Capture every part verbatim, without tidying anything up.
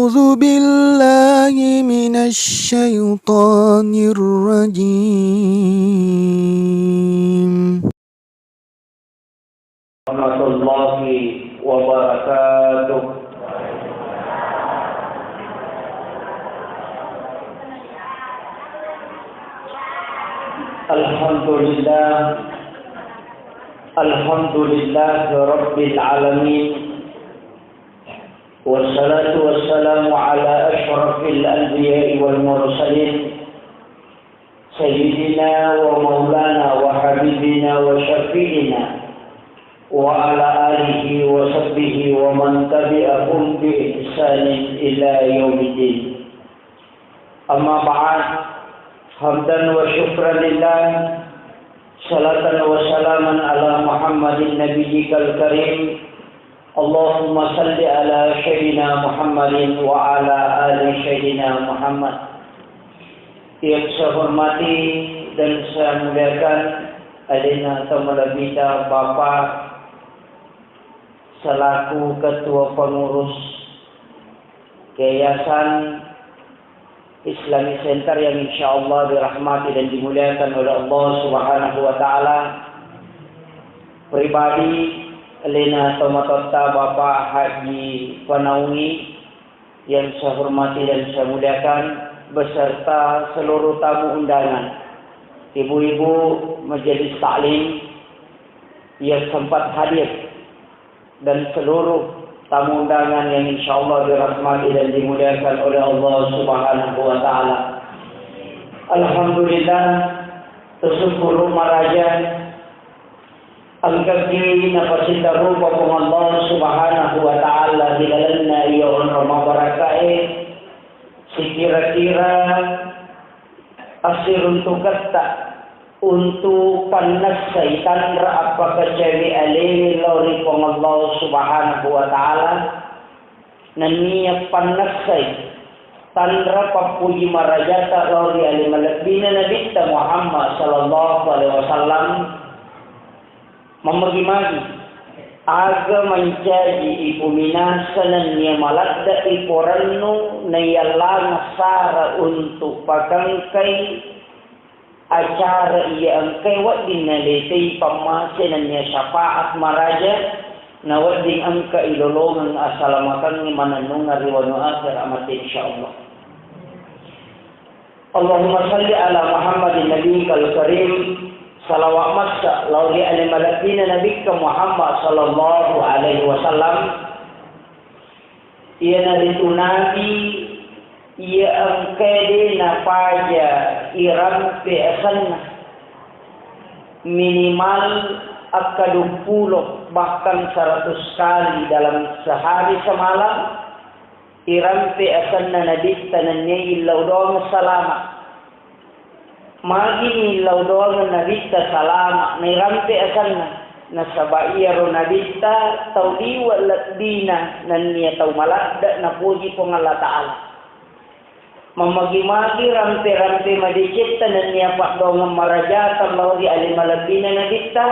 أعوذ بالله من الشيطان الرجيم. ورحمة الله وبركاته. الحمد لله. الحمد لله رب العالمين. والصلاة والسلام على أشرف الأنبياء والمرسلين، سيدنا ومولانا وحبيبنا وشفيعنا وعلى آله وصحبه ومن تبعهم بإحسان إلى يوم الدين. أما بعد، حمدا وشكرا لله، صلاة وسلاما على محمد نبيك الكريم. اللهم صل على سيدنا محمد وعلى آل سيدنا محمد. Yang saya hormati dan saya muliakan, alena tomalebbita Bapak selaku Ketua Pengurus Yayasan Islamic Center yang insya Allah dirahmati dan dimuliakan oleh Allah Subhanahu wa Ta'ala. Pribadi, alena tomatoatta Bapak Haji Panaungi, yang saya hormati dan saya muliakan, beserta seluruh tamu undangan, ibu-ibu majelis taklim yang sempat hadir, dan seluruh tamu undangan yang insya Allah dirahmati dan dimuliakan oleh Allah Subhanahu wa Ta'ala. Alhamdulillah, tersyukur maraja, engkaki napasitta rupa Puang Allah Subhanahu wa Ta'ala di lalenna iya onrong mabarakae, sikira-kira assiruntuketta untu pannessai tanra appakacawe alewe lao ri Puang Allah Subhanahu wa Ta'ala, nenniya pannessai tanra pappuji marajata lao ri ale malebbina Nabitta Muhammad sallallahu alaihi wasallam. Mammagi-magi, aga mancaji ipuminasa nenniya maladde iporennu naiyallanga sara untu pakengkai acara iya engkae wedding naletei pammase nenniya syafaat maraja, na wedding engka ilolongeng asalamakengnge manennungeng ri wanuwa akhera mate, insyaallah. Allahumma salli ala Muhammadin nabiyikal karim. Salawat massa lao ri ale malebbina Nabikka Muhammad sallallahu alaihi wasallam. Iyanaritu nabi iya engkae de napaja irampe asenna minimal akka duappulo, bahkan seratus kali dalam sehari semalam. Irampe asenna Nabitta nenniya illau doang salama. Magini illau doang Nabitta salama, nairampe asenna. Nasaba iyaro Nabitta tau liwe lebbina nenniya tau maladde napoji Puang Allah Ta'ala. Mamagi-magi rampe-rampe madecetta nenniya paddoangeng marajata lao ri ale malebbina Nabitta,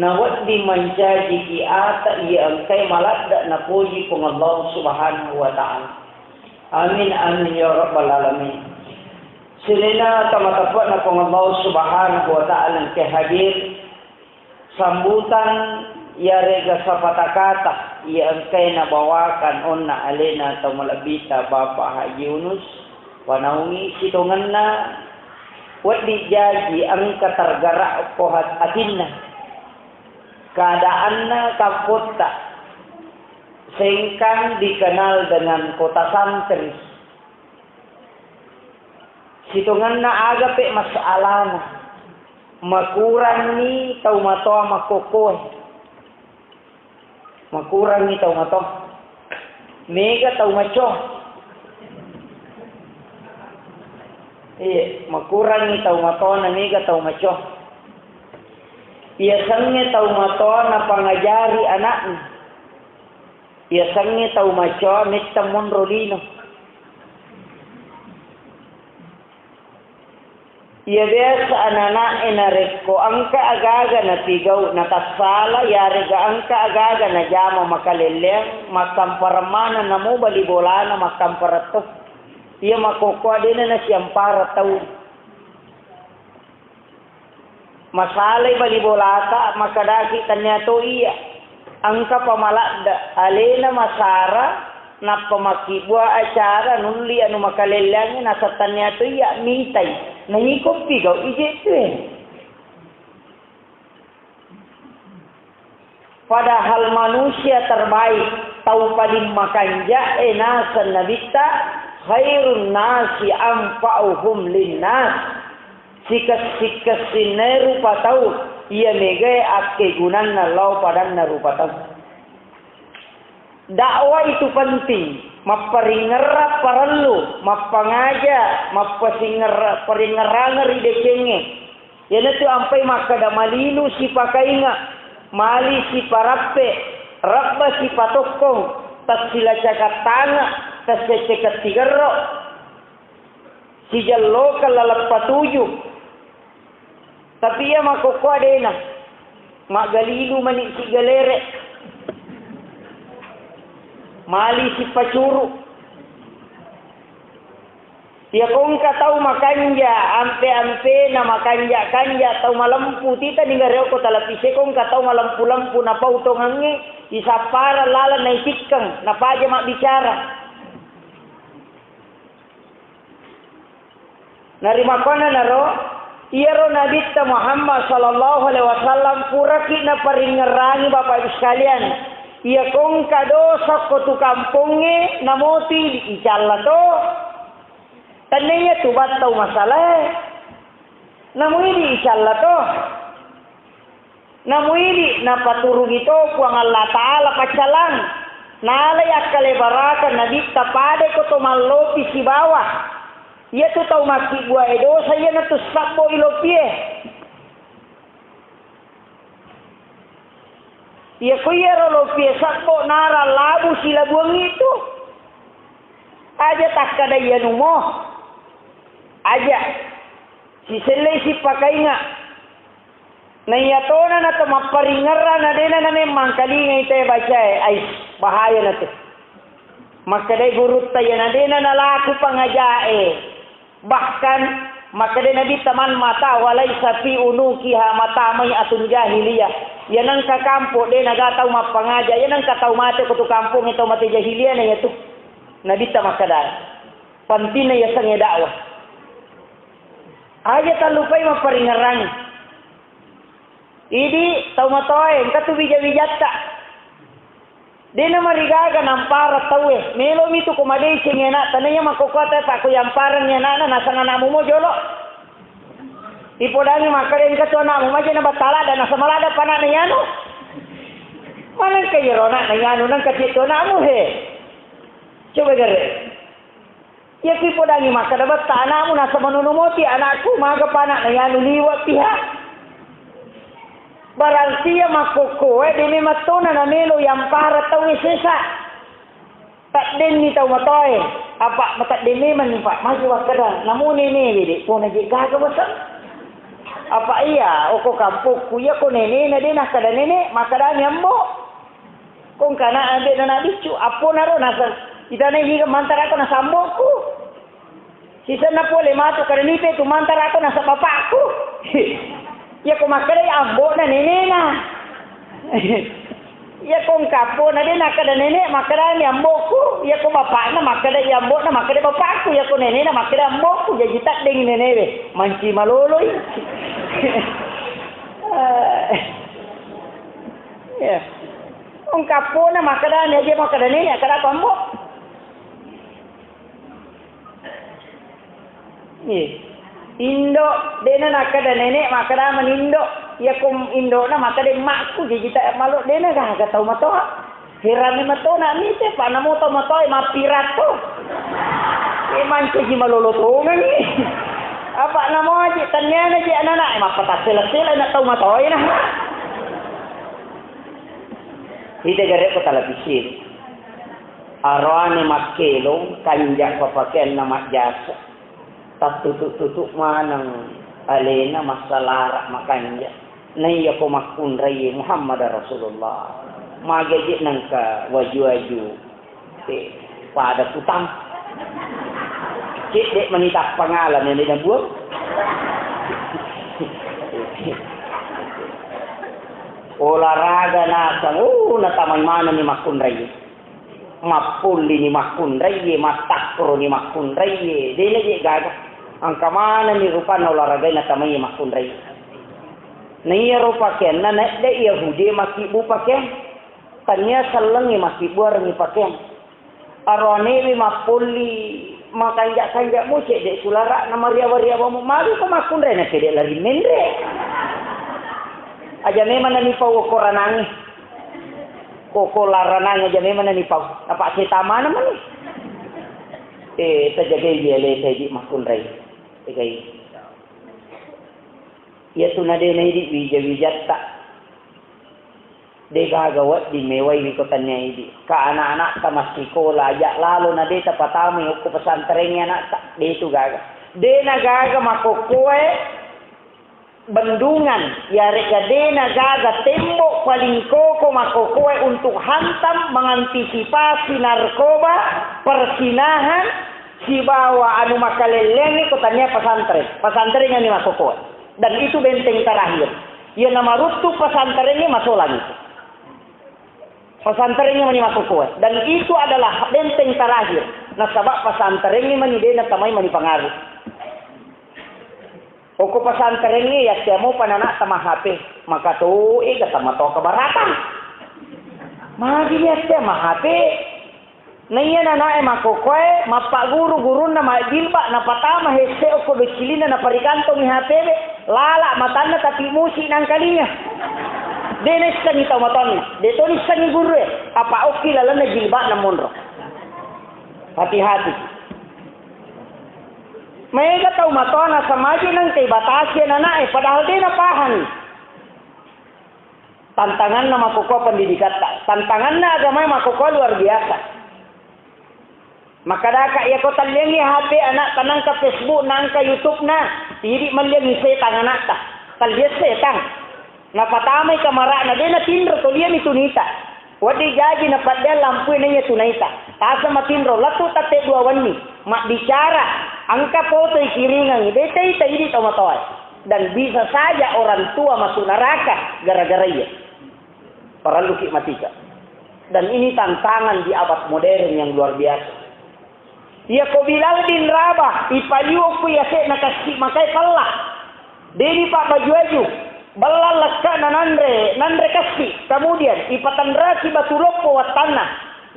nawedding mancajiki ata iya engkae maladde napoji Puang Allah Subhanahu wa Ta'ala. Amin, amin, ya rabbal alamin. Sininna tamateppa'na Puang Allah Subhanahu wa Ta'ala engkae hadir, sambutan iyarega sapata kata iya engkae nabawakan onna alena tau malebbita Bapak Haji Yunus Panaungi, sitongenna wedding jaji engka tergerak ko hat-, atinna, keadaanna kampotta Sengkang dikenal dengan kota santri. Sitongenna aga pe masalahna, makurangngi tau matoa makkokkoe. Makurangngi tau matoa. Mega tau maco. Iya, makurangngi tau matoa na mega tau maco. Iyasengnge tau matoa napangajari anakna. Iyasengnge tau macoa metta monro lino. Iya biasa anana'e narekko engka agaga napigau natassala, yarega engka agaga najama makalelleang, makkampareng maneng namo bali bolana makkampareng to. Iya makkokkoe de'na nasiampara tau. Masalai bali bolata, makkedaki tennia to iya. Engkapa maladde, alena masara, nappa makkibua acara, nulli anu makalelleangnge, naseng tennia to iya, mitai. Na iko pigau ije tue. Padahal manusia terbaik, tau paling makanja'e naseng Nabitta, khairun nasi anfa'uhum linnas. Sikes-sikessinnae rupa tau iya megae akkegunanna lao padanna rupa tau. Dakwah itu penting, mapparingerra parellu, mappangaja, mappasingerra-, paringerrangeng ri decengnge. Iyanatu ampai makkeda malilu sipakainga, mali siparappe, rebba sipatokkong, tassilacakantange, tasseccekan tigerro, sijellokeng laleng patuju. Tapi iya makkokkoe de'na, maggalilu mani sigalere, mali sipacuru. Iyako engka tau makanja, ampe-ampena, makanja-kanja, tau malempu, titani gare okko televisi ko engka tau malempu-lempu napau tongengnge, isappareng laleng naitikkeng, napaja mabbicara. Narimakkuannanaro, iyaro Nabitta Muhammad sallallahu alaihi wasallam puraki naparingngerangi, Bapak Ibu sekalian, iyako engka dosa ko tu kampongnge, namoti icalla to. Tenniya tu battau masalae. Namuidi icalla to. Namuidi napaturungi to Puang Allah Ta'ala paccalang. Nalai akkalebaraka Nabitta padai ko to mallopi sibawa. Iyatu tau makkibbuae dosa iyanatu sabbo ilopie. Iyako iyaro lopie sabbo narang labu silabuang itu. Aja takkada iyanumo. Aja. Sisellei sipakainga. Naiyatona nato mapparingerra nadena nameng mangkalingai te bacae. Ais, bahaya natu. Makkedai gurutta iya nadena nalaku pangajae. Bahkan, makkedai Nabitta, "Man mata wa laisa fi unukiha mata mai atun jahiliyah." Iya nengka kampo de naga tau mappangaja, iya nengka tau mate ko tu kampongnge tau mate jahiliyah na iyatu. Nabitta makkeda, pentingna yasengnge dakwah. Aja tallupai mapparingerrang. Idi tau matoae, engka tu wija-wijatta. Dena marigaga nampara tauwe. Melomi tu ko madecengi anakta, naiya makkokkoe, "Pak, ko yamparengngi anakna, naseng anakmu mo jolo." Ipodangi makkeda, "Engka tu anakmu maje na battala, dan naseng malada panakna yanu." Manengka iyaro anakna yanu, nengka cettu anakmu, he. Coba gare. Iya ki podangi makkeda betta anakmu, nasaba nono moti anakku, maga pa anak na yanu liwa piha. Berarti iya makkokkoe de memang tona namelo yampara tauwe sesa. Taddenni tau matoae, apa matadde memang ni, Pak, magi wakkeda, namo nenewe de pona je gaga wasa. Apa iya, oko kampokku iya ko nenena de nakkeda nene, makkedani ambo. Ko engkana ambe na nabiccu, apponaro naseng, itanai niga mantarako naseng amboku. Sisenna pole matu kada nipe tu mantarako naseng bapakku. Iya ko makkedai ambo'na nenena. Iya ko engka appona de nakkeda nene, makkedani ambo'ku. Iya ko bapakna makkedai ambo'na, makkeda bapakku. Iya ko nenena makkeda ambo'ku. Jaji taddengi nenewe. Manci maloloi. Iya. Engka appona makkedani aja makkeda nene, akkeda apa ambo? Iya. Indo, dena nakkeda nene, makkeda mani indo. Iya ko indona makkeda makku, jaji ta malo dena gaga tau matoa. Heranni matona mite, pa namo tau matoa mappiratto. E mancaji malolo tongengi. Apa namo aja, tanniana aja anak-anak, e mappatassela-sela na tau matoa na. Ide gare ko televisi. Aroane makkelong, kanja papakeanna majjasa. Tattutu-tutu maneng. Alena massalara makanja. Naiya ko makkunrai Muhammad Rasulullah. Magaje nangka waju-waju. Eh, pada kutang. Cedde mani tappangala nene nabuang. Olahraga nasang, uh, natamai manenni makkunrai. Mappollini makkunraie, mattakkoroni makkunraie, dena je gaga. Engka manenni rupanna olahragai natamai makkunraie. Na iyaro pakeanna naedde Yahudi makkibbu pakeang. Tania sellengngi makkibbuarengngi pakeang. Aroanewi mappolli makanja-kanja mo cedde sulara na mariawa-riawa mo malu ko makkunrai na cedde lari menre. Aja memang nani pau koranangi. Koko laranang aja memang nani pau. Apa seta mana mani? Eh, tajagai biale tadi makkunrai. Tegai. Iya tu nade naidi wija-wijatta. De gaga wedding mewai wiko tania idi. Ka anak-anakta massikola aja lalo na de tapatamai okko pesantrennya anakta. De tu gaga. De na gaga makokkoe bendungan, iyare'ga de na gaga tembok paling koko makokoe untuk hantam mengantisipasi narkoba, perzinahan, sibawa anu makalelleangnge ko tania pesantren. Pesantren yang dimakokoe. Dan itu benteng terakhir. Iya namaruttu pesantrennya masolang itu. Pesantrennya mani makokoe. Dan itu adalah benteng terakhir. Nasaba pesantrennya mani de na tamai mani pengaruh. Okko pesantrengnge yatteamo panana tama H P, maka to ega tama to kebaratan. Magi yatteama H P. Naiya nanae makokoe, mappaguru-gurunna majilba, napatama hesse okko beccilinna, naparikantongi H P be, lala matanna tapi musi nangkalinga. De naissengi tau matonna, de to nissengi gurue, apa okki lalenna jilbana monro. Hati-hati. Maega tau matoa nasamaji nengkai batasi anana'e, padahal de napahani. Tantanganna makkokkoe pendidikatta, tantanganna agamae makkokkoe luar biasa. Makkadaka, iyako talliangngi H P ana'ta, nangka Facebook, nangka YouTube-na, idi malliangngi setang ana'ta. Talliang setang. Napatamai kamara'na, de natinro toliani tunita. Wedding jaji napaddeang lampue naiya tunaita. Tasa matinro, lettu tette dua wenni. Mabbicara, engka foto ikiringangi, de taita idi tomatoae. Dan bisa saja orang tua masuk neraka gara-gara iya. Parelluki matika. Dan ini tantangan di abad modern yang luar biasa. Iyako Bilal bin Rabah, ipaliwekko yase'na kassi makai pella. Deni pabbaju-aju, bella lekkana nanre, nanre kassi. Kemudian ipatanraki batu loppo wattanna.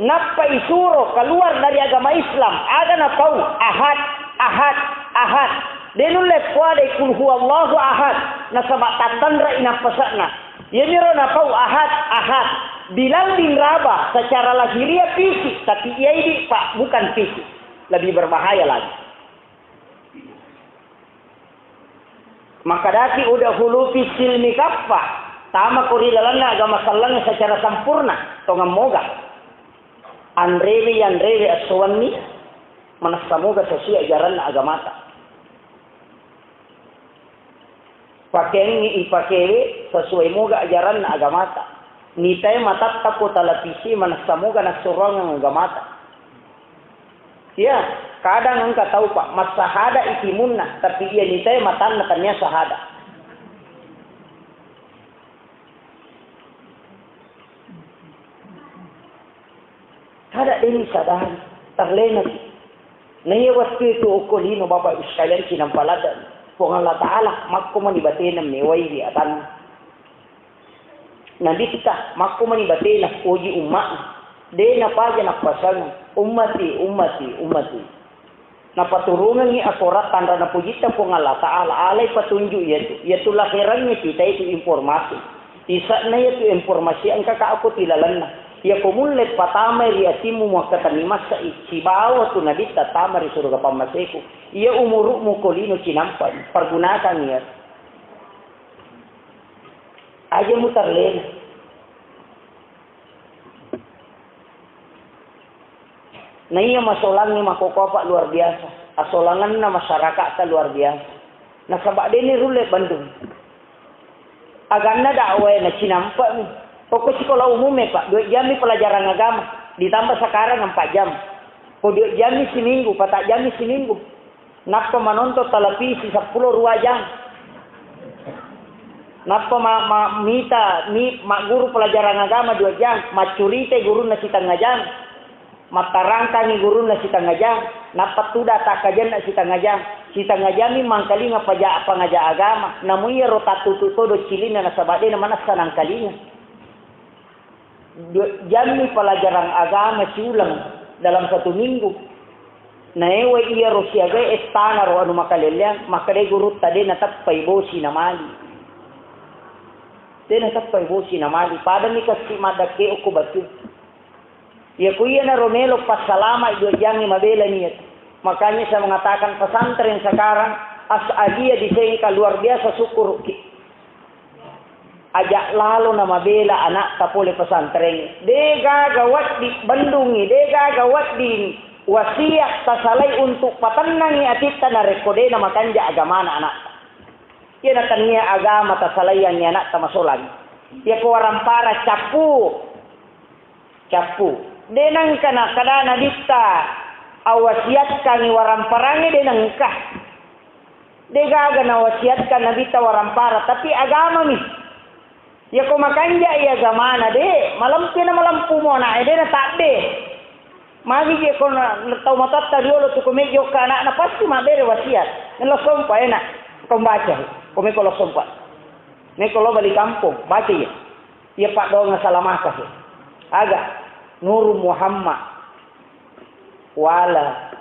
Nappa isuro keluar dari agama Islam. Aga napau, ahad, ahad, ahad. De nulle poadai kul huwallahu ahad. Nasaba tattanrai nappase'na. Iyaniro napau ahad, ahad. Bilal bin Rabah secara lahiriah fisik, tapi iya idi, Pak, bukan fisik. Lebih berbahaya lagi. Makadaki udah hulu fisil mikappa, tama ko ri lalanna agama sallang secara sempurna, tongeng moga. Anrewe yanrewe esso wenni, manessa moga sesuai ajaranna agamata. Pakeangngi ipakewe sesuai moga ajaranna agamata. Nitae matatta ko talapisi manessa moga nassuroangeng agamata. Iya, kadang engka tau, Pak, massahada itimunna, tapi iya nitae matanna tania sahada. Kada deni sadari, tarlenaki. Naiya wettu itu okko lino Bapak Ibu sekalian cinampa ladde. Puang Allah Ta'ala makko mani batena mewai ri atanna. Nabitta makko mani batena poji umma'na. De napaja nappasang ummati, ummati, ummati. Napaturungengngi akorat tanra napujitta Puang Allah Ta'ala, alai patunju iyatu. Iyatu laherangnge tita itu informasi. Isa'na iyatu informasi engka ka ako tilalenna. Iyako mulle patamai ri atimmu muakkatenni massa'i, sibawa tu nabitta tama ri suruga pammaseku. Iya umuru'mu ko lino cinampa, pergunakan iyatu. Aja mutarlena. Naiya masolangnge makokopa luar biasa, asolangenna masyarakatta luar biasa. Nasaba' de'ni rulle bendung. Aganna dakwae nacinampa'mi. Pokok sikola umumme, Pak, dua jammi pelajaran agama, ditambah sekarang empat jam. Ko dua jammi siminggu, patang jammi siminggu. Nappa manonton televisi seppulo dua jam. Nappa ma-, ma-, mita, mi-, magguru pelajaran agama dua jam, maccurita gurunna sitengnga jam. Mattarangkangi gurunna sitengnga jang, nappa tuda takkajenna sitengnga jang. Sitengnga jammi mangkalinga paja-, pangaja agama, namu iyaro tattutu todo cilinna nasaba de'na manessa nangkalinga. Dua jammi pelajaran agama siuleng dalam satu minggu. Naewa iyaro siagae estanaro anu makalelleang, makkedai gurutta de' nateppai bosi namali. De' nateppai bosi namali. Padami kassi maddakke okko batu. Iya ku iyanaro melo passalama dua jangnge mabela niat. Makanya saya mengatakan pesantren sekarang As'adiyah di Sengkang luar biasa syukur ki. Ajak lalo na mabela anakta pole pesantren. De gaga waddi bendungi, de gaga waddi wasiat tasalai untuk patennangi atitta narekko de na makanja agamana anakta. Iya na tania agama tasalaiangi anakta masolang. Iya ko warampara cappu. Cappu. De nengka nakkeda Nabitta, awasiatkangngi waramparangnge de nengka. De gaga nawasiatkang Nabitta warampara, tapi agamami. Yako makanja i agamana de, malempi na malempu mo ana'e de natabbe. Magi je ko na, tau matoatta riolo tu ko mejokka anakna pasti mabbere wasiat. Nelo sompa enak, ko baca, ko meko lo sompa. Meko lo bali kampung, baca iya. Iya paddoangeng salamaka he. Aga, Nuru Muhammad, wala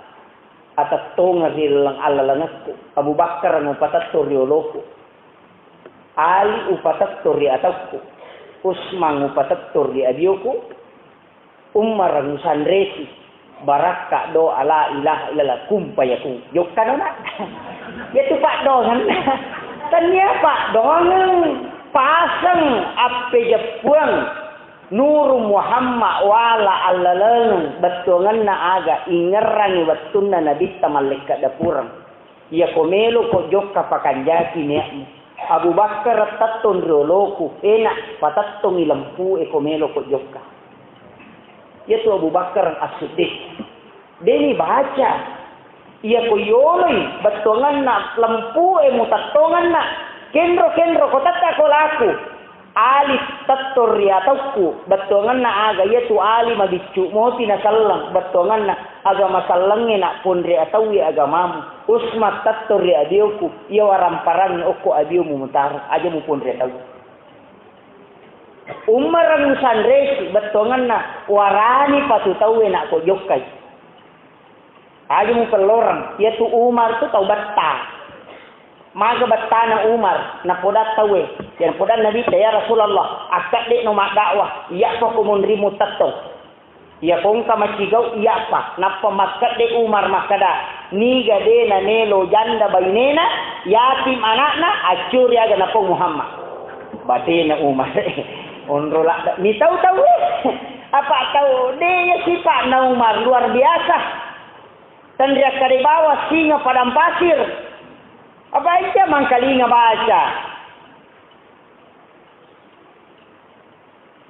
atettongeng ri laleng allalengekku. Abu Bakar upatettong ri oloku. Ali upatettong ri atakku. Usman upatettong ri abioku. Umar musanresi, barakka doa la ilaha illallah kun fayakun. Jokkano na. Yatu paddoangeng. Tania paddoangeng, paseng appejeppuang. Nuru Muhammad wala allalengeng bettuangenna aga ingerrangi wettunna Nabitta mallekka dapureng. Iyako melo ko jokka pakanjaki niatmu. Abu Bakar tettong rioloku, enak patettongi lempu e ko melo ko jokka. Iyatu Abu Bakar As-Siddiq. Deni baca. Iyako yoloi bettuangenna lempu e mutettongenna. Kenro-kenro ko tetta ko laku. Ali tettong ri ataukku, bettuangenna aga iyatu Ali mabiccu moti naselleng, bettuangenna aga masellengnge na ponri atauwi agamamu. Usman tettong ri adioku, iya waramparangnge okko abiomu mutaro, aja muponri atau. Umar musanresi, bettuangenna warani patu tauwe na ko jokkai. Aja mupelloreng, iyatu Umar tu tau betta. Maga bettana Umar, napoda tauwe. Iya napoda Nabitta, "Ya Rasulullah, akkedde no maddakwah, iyappa ko munrimu tettong. Iya kongka macigau, iyappa." Nappa makkedde Umar makkeda, "Niga de namelo janda bainena, yatim anakna, accuri aga napau Muhammad." Batena Umar. Onro ladde. Mitau tauwe. Apa tau de ya sipatna Umar luar biasa. Tenriakkade bawang singa padang pasir. Apa aja mangkalinga baca.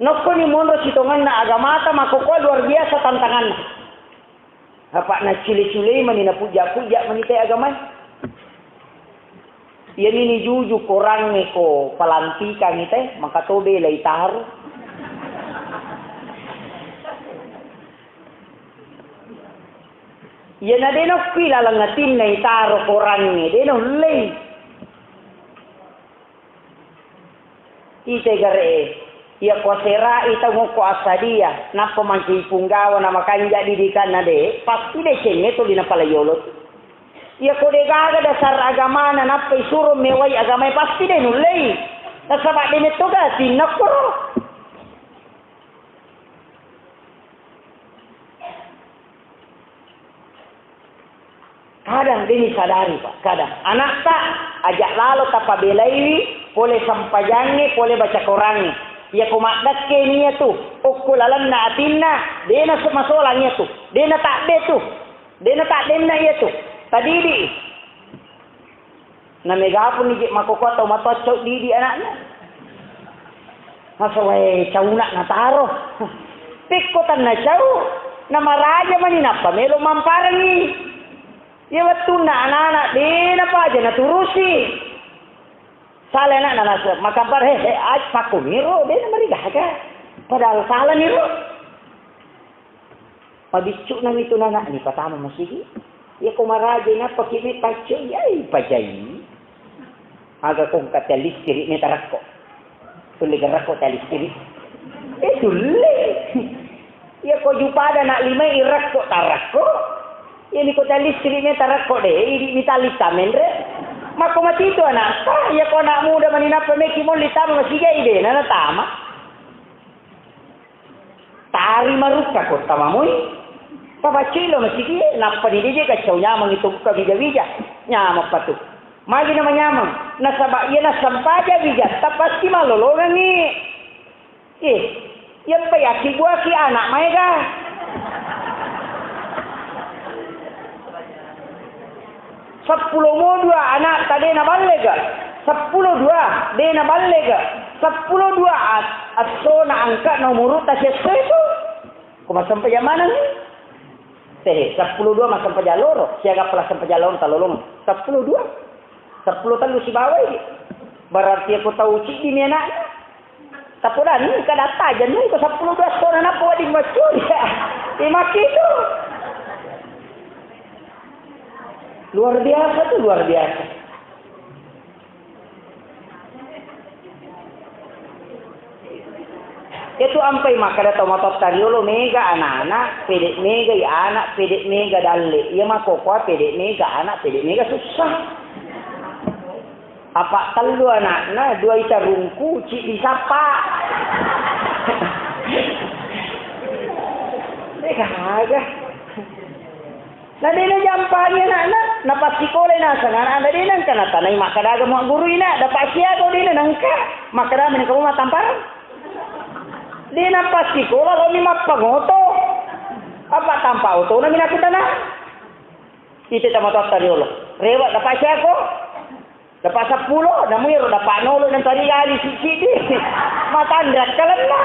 Nokkoni monro sitongenna agamata makkokkoe luar biasa tantanganna. Apa naccule-culei mani napujja-pujja mani te agamae. Iyani nijuju korangnge ko palantikangngi te, maka to bela itaro. Iyana de naokkui laleng atinna itaro korangnge, de naullei. Ite gare e, iya ko asera'i tau ngokko As'adiyah, nappa mangkei punggawa na makanja didikanna de, pasti decengnge tuli napala yolo. Iya ko de gaga dasar agamana nappa isuro mewai agamae, pasti de nullei. Nasaba de metto gatinna koro. Kadang de nisadari, Pak. Kadang anakta ajak lalo tapabelaiwi pole sempajangnge, pole baca korangnge. Iya ko maddekke nia tu, okko lalenna atinna, de na masolang iya tu, de na tadde tu, de na taddenna iya tu. Tadidi. Na mega pun ije makkokkoe tau matoa cau didi anakna. Masa wae cauna nataro. Pekko tanna cau, namaraja mani nappa melo mamparengi. Iya wettunna anak-anak de napaja naturusi. Sala anakna nasa makampar, he, he, aj, pakkumiro, de namarigaga. Padahal salaniro. Mabiccu'nami tu nana'ni patama masigi. Iya ko marajai nappaki me paccoi, ai pajai. Aga ko engka tea listrik me tarakko. Tulle garakko tea listrik. Eh, tulle. Iya ko jupada nak lima irakko tarakko. Iya ni ko tea listrik me tarakko de, idi mitali tamenre. Mako matitu anak. Iya ko anak muda mani nappa meki molli tama masigi ide na natama. Tari marukka ko tamamoi. Pabaccui lo masigie, nappa dideje kaccau nyameng itu buka wija-wija. Nyameng patu. Magi nama nyameng? Nasaba iya nasempaja wijatta pasti malolongengi. Eh, iya pa yakkibbuaki anak maega. Seppulo mo dua anakta de naballega. Seppulo dua de naballega. Seppulo dua at-, esso na angka na umurutta siesso itu. Ko massempajang maneng? Tehe, seppulo dua massempajang loro, siaga pala sempajang loro talolong. Seppulo dua. Seppulo tellu sibawai. Berarti aku tau ciddi ni anaknya. Tapodani kada tajang ni ko seppulo dua esso na nappa wedding maccuri. Eh, makitu. Luar biasa tu, luar biasa. Itu ampai makkada tau matotta riolo mega anana, pede mega i anak, pede mega dalle. Iya makkokkoe pede mega anak, pede mega sussa. Apa tellu anakna, dua itarungku, ciddi sappa. Mega aga. Na de najampangi anakna, napassikolai naseng anakna, de nengka natanai makkadaga mua guru ina, dapat siaga de nengka, makkada meni kamu mattampar. De napassikola lo mi mappangoto. Apa tampa oto na mi nakutana. Ite tamatoatta riolo. Rewa dapat siako. Dapat seppulo, namu iyaro dapat nolo nang tarigali sicciddi. Matanre akkalenna.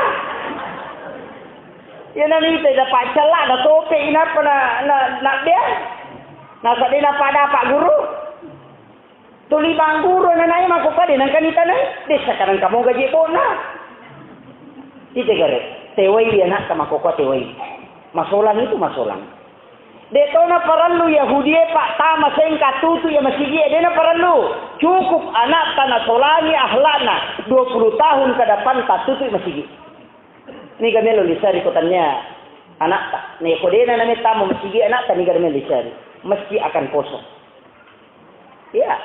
Iya nanitai dapat cella, natope inappa na, na, nabbea. Nasa de napa dapat guru. Tuli bangguru nanae mako kade nangka nitanai. Desa kadang kamu gaji bona. Ite gare, tewai anakta makkokkoe tewai. Masolang itu masolang. De to naparellu Yahudie pattama sengka tutu iya masigie, de naparellu. Cukup anakta nasolangi ahlakna, dua puluh tahun ke depan tattutu masigi. Niga melo lisari ko tania anakta. Ne ko dena namettama masigi anakta, niga melo lisari. Masjid akan kosong. Iya,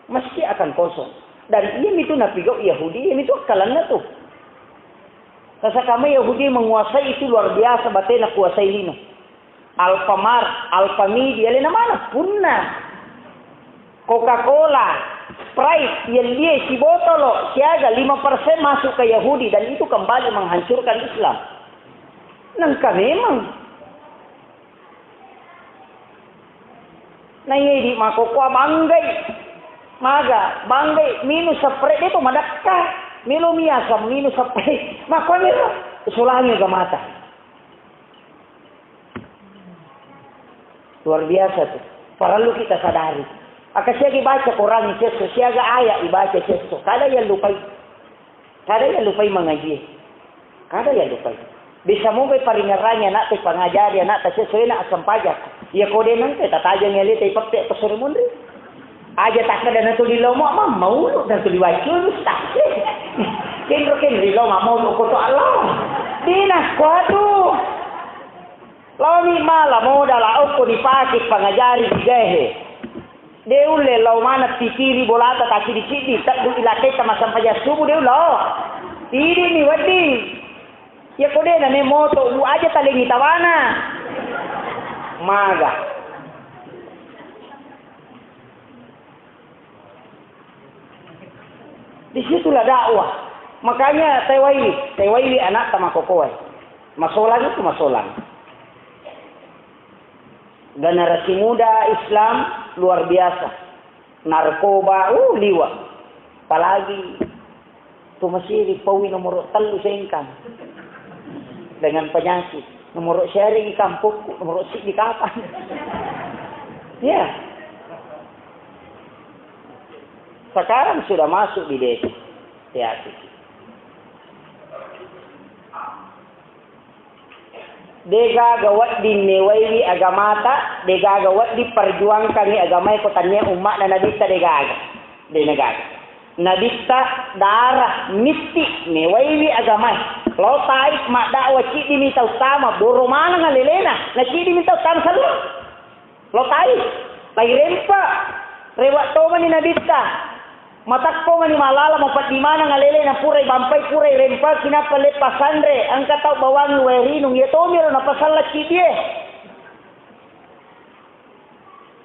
masjid akan kosong. Dan iya mitu napigau Yahudi, iya mitu akkalanna tu. Sasakama Yahudi menguasai itu luar biasa, batena kuasai lino. Alfamart, Alfamidi, alena mana? Punna. Coca-Cola, Sprite, yellie sibotolo, siaga lima persen masuk ke Yahudi, dan itu kembali menghancurkan Islam. Nengka memang. Naiya idi makkokkoe banggai. Maga, banggai, minum seprek de to madakka. Melo miasa minum seprek. Makko melo, solangi ga mata. Luar biasa tu. Parellu kita sadari. Aka siagi baca Quran cesso, siaga ayat ibaca cesso. Kada yang lupai. Kada yang lupai mangajie. Kada yang lupai. Bisa moga paringerangi anakta, pangajari anakta, sesuai nak sempajang. Iya kode nangke tatajangi aleta ipakke pesore munri. Aja takkeda natuli lomo, mamma ulu, natuli waccu, ustaz. Kenro kenri lomo, mau koto Allah. Dinas kuatu. Laoni mala modala okko dipake pangajari digaehe. De ulle lao maneng pitiri bolata taciddi-ciddi, teddu ilaketta massempajang subuh de ulao. Idini wedding. Iya ko de name moto u aja talengi tawana. Maga. Disitulah dakwah. Makanya tewaiwi, tewaiwi anakta makkokkoe. Masolang itu masolang. Generasi muda Islam luar biasa. Narkoba, uh, liwa. Apalagi tu masiri paui nomoro tellu sengkang dengan penyakit. Nomoro sharing kampokku, nomoro siddi kapang. Ya. Sekarang sudah masuk di desa. Ya. Degaga wedding mewaiwi agamata, degaga wedding perjuangkangi agamae ko tania umma'na Nabitta, degaga. Degaga. Nabitta dara mitti mewaiwi agamae. Lo Taif maddakwa, ciddimi tau tama, boro maneng alelena, na ciddimi tau tama selleng. Lo Taif, lai rempa, rewa tomani Nabitta. Matakko mani malala, mapeddi maneng alele, na purai bampai, purai rempa, kinappa leppa sanre, engka tau bawangi wae rinung, iya tomiro napasalla ciddie.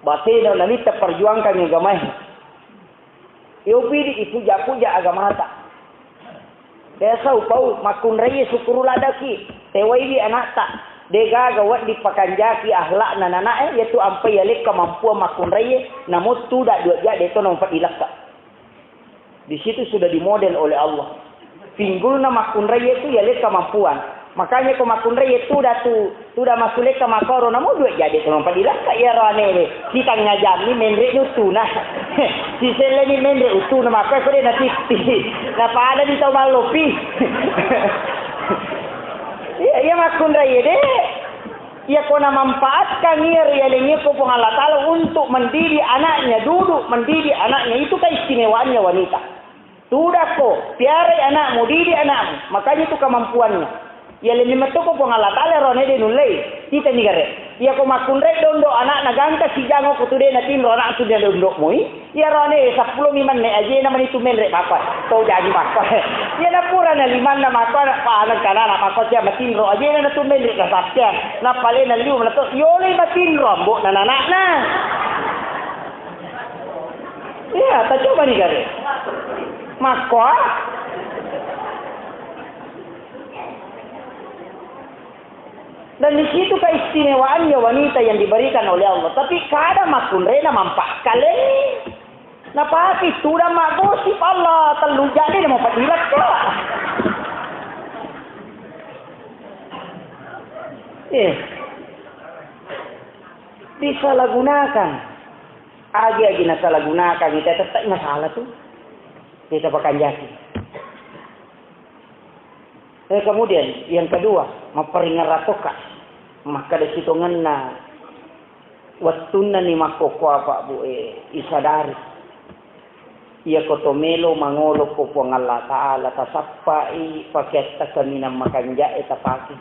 Batena Nabitta perjuangkan agamae. Yo pidi ipuja-puja agamata. Biasa upau makkunraie sukkuru ladaki, tewaiwi anakta. Degaga wedding pakanjaki akhlakna nanae, yaitu ampai yalekka mampuang makkunraie, namun tuda dua jade to nampa dilekka. Di situ sudah dimodel oleh Allah. Pinggulna makkunraie tu yalekka mampuang. Makanya ko makkunraie tuda tu, tuda masulekka makoro, namu dua jade tu nampa dilekka iyaro anewe. Sitangnga jammi menre uttuna. Siselleni menre uttuna, maka ko de natitti. Napada di tau mallopi. Iya, iya makkunraie de. Iya ko namanfaatkan iya rialengnge ko Puang Allah Ta'ala untuk mendidik anaknya, duduk mendidik anaknya, itu keistimewaannya wanita. Tudakko, piarai anakmu, didik anakmu. Makanya itu kemampuannya. Iya, lebih metu ko Puang Allah Ta'ala rone de nullei. Kita ni gare. Iya ko makkunrai dondo anakna gangka sijang ko tu de natinro anak tu de dondo moi. Iya rone seppulo mi menne ajena mani tu menre mako. Tau jadi mako. Iya na pura na limanna mako, anak paneng kana anak mako sia matinro ajena na tu menre na satya. Na pale na liu na to yole matinro ambo na anakna. Iya, ta coba ni gare. Makko, ah. Dan di situ keistimewaannya wanita yang diberikan oleh Allah. Tapi kada makkunrena mampa kale. Napake tudang maggosip Allah, tellu jadi na mau padirak ka. Eh. Disalahgunakan. Agi-agi nasalahgunakan, kita tetap masalah tu. Kita pakanjaki. Eh, kemudian yang kedua, mapparingeratoka. Makkada sitongenna wettunna ni makkokkoa, Pak Bu, eh, isadari. Iya ko to melo mangolo ko Puang Allah Ta'ala, tasappai pakeatta kaminang makanja'e tapake.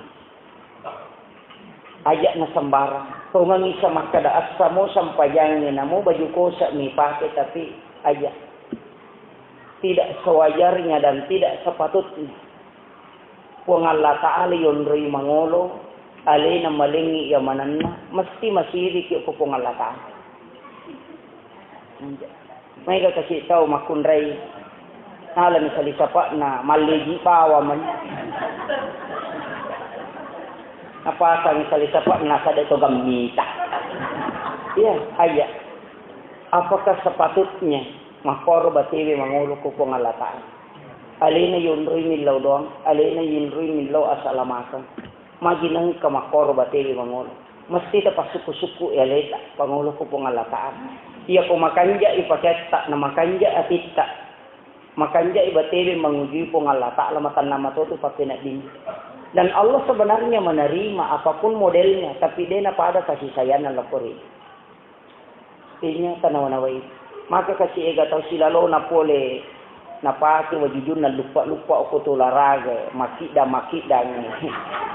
Aja' na sembarang. Tongengi sa makkada, "Assamo sempajangnge, namo baju kosa mi pake," tapi aja'. Tidak sewajarnya dan tidak sepatutnya. Puang Allah Ta'ala yonroi mangolo, alena malengngi iya manenna, mesti masiriki ko Puang Allah Ta'ala. Maega kasi tau makkunrai, nalani salisapa'na malleji bawang mani. Napasang salisapa'na kada to gammita. Iya, aja. Apakah sepatutnya makkoro batewe mangolo ko Puang Allah Ta'ala? Alena yonroi millau doang, alena yonroi millau asalamakeng. Magi nengka makkoro batewe mangolo. Mesti tapassukku-sukku i aleta, pangolo ko Puang Allah Ta'ala. Iya ko makanja'i pakeatta, na makanja' atitta, makanja'i batewe mangujui Puang Allah Ta'ala, matanna matotu pappeneddinna. Dan Allah sebenarnya menerima apapun modelnya, tapi de' napada kasih sayangna lokko ri. Inya tanawa-nawai. Maka kasi ega tau silalona pole napake wajujunna luppa-luppa okko tolaraga, makiddang-makiddang.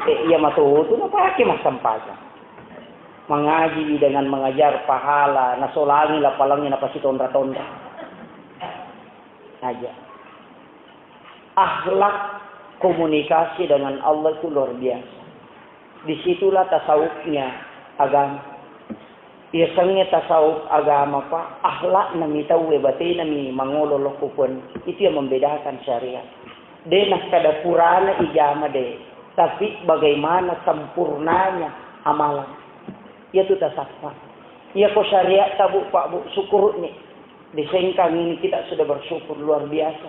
Eh, iya matotu napake massempajang. Mengaji dengan mengajar pahala, nasolangi lapalangnya napasitonra-tonra. Aja. Akhlak komunikasi dengan Allah itu luar biasa. Disitulah tasawufnya agama. Yasengnge tasawuf agama, Pak, akhlakna mi tauwe, batena mi mangolo lokko Puang. Itu yang membedakan syariat. De' nakkada purana ijama de', tapi bagaimana sempurnanya amalan. Iyatu tasappa. Iya ko syariat ta, Bu, Pak, Bu, syukuruni. Di Sengkang ini kita sudah bersyukur luar biasa.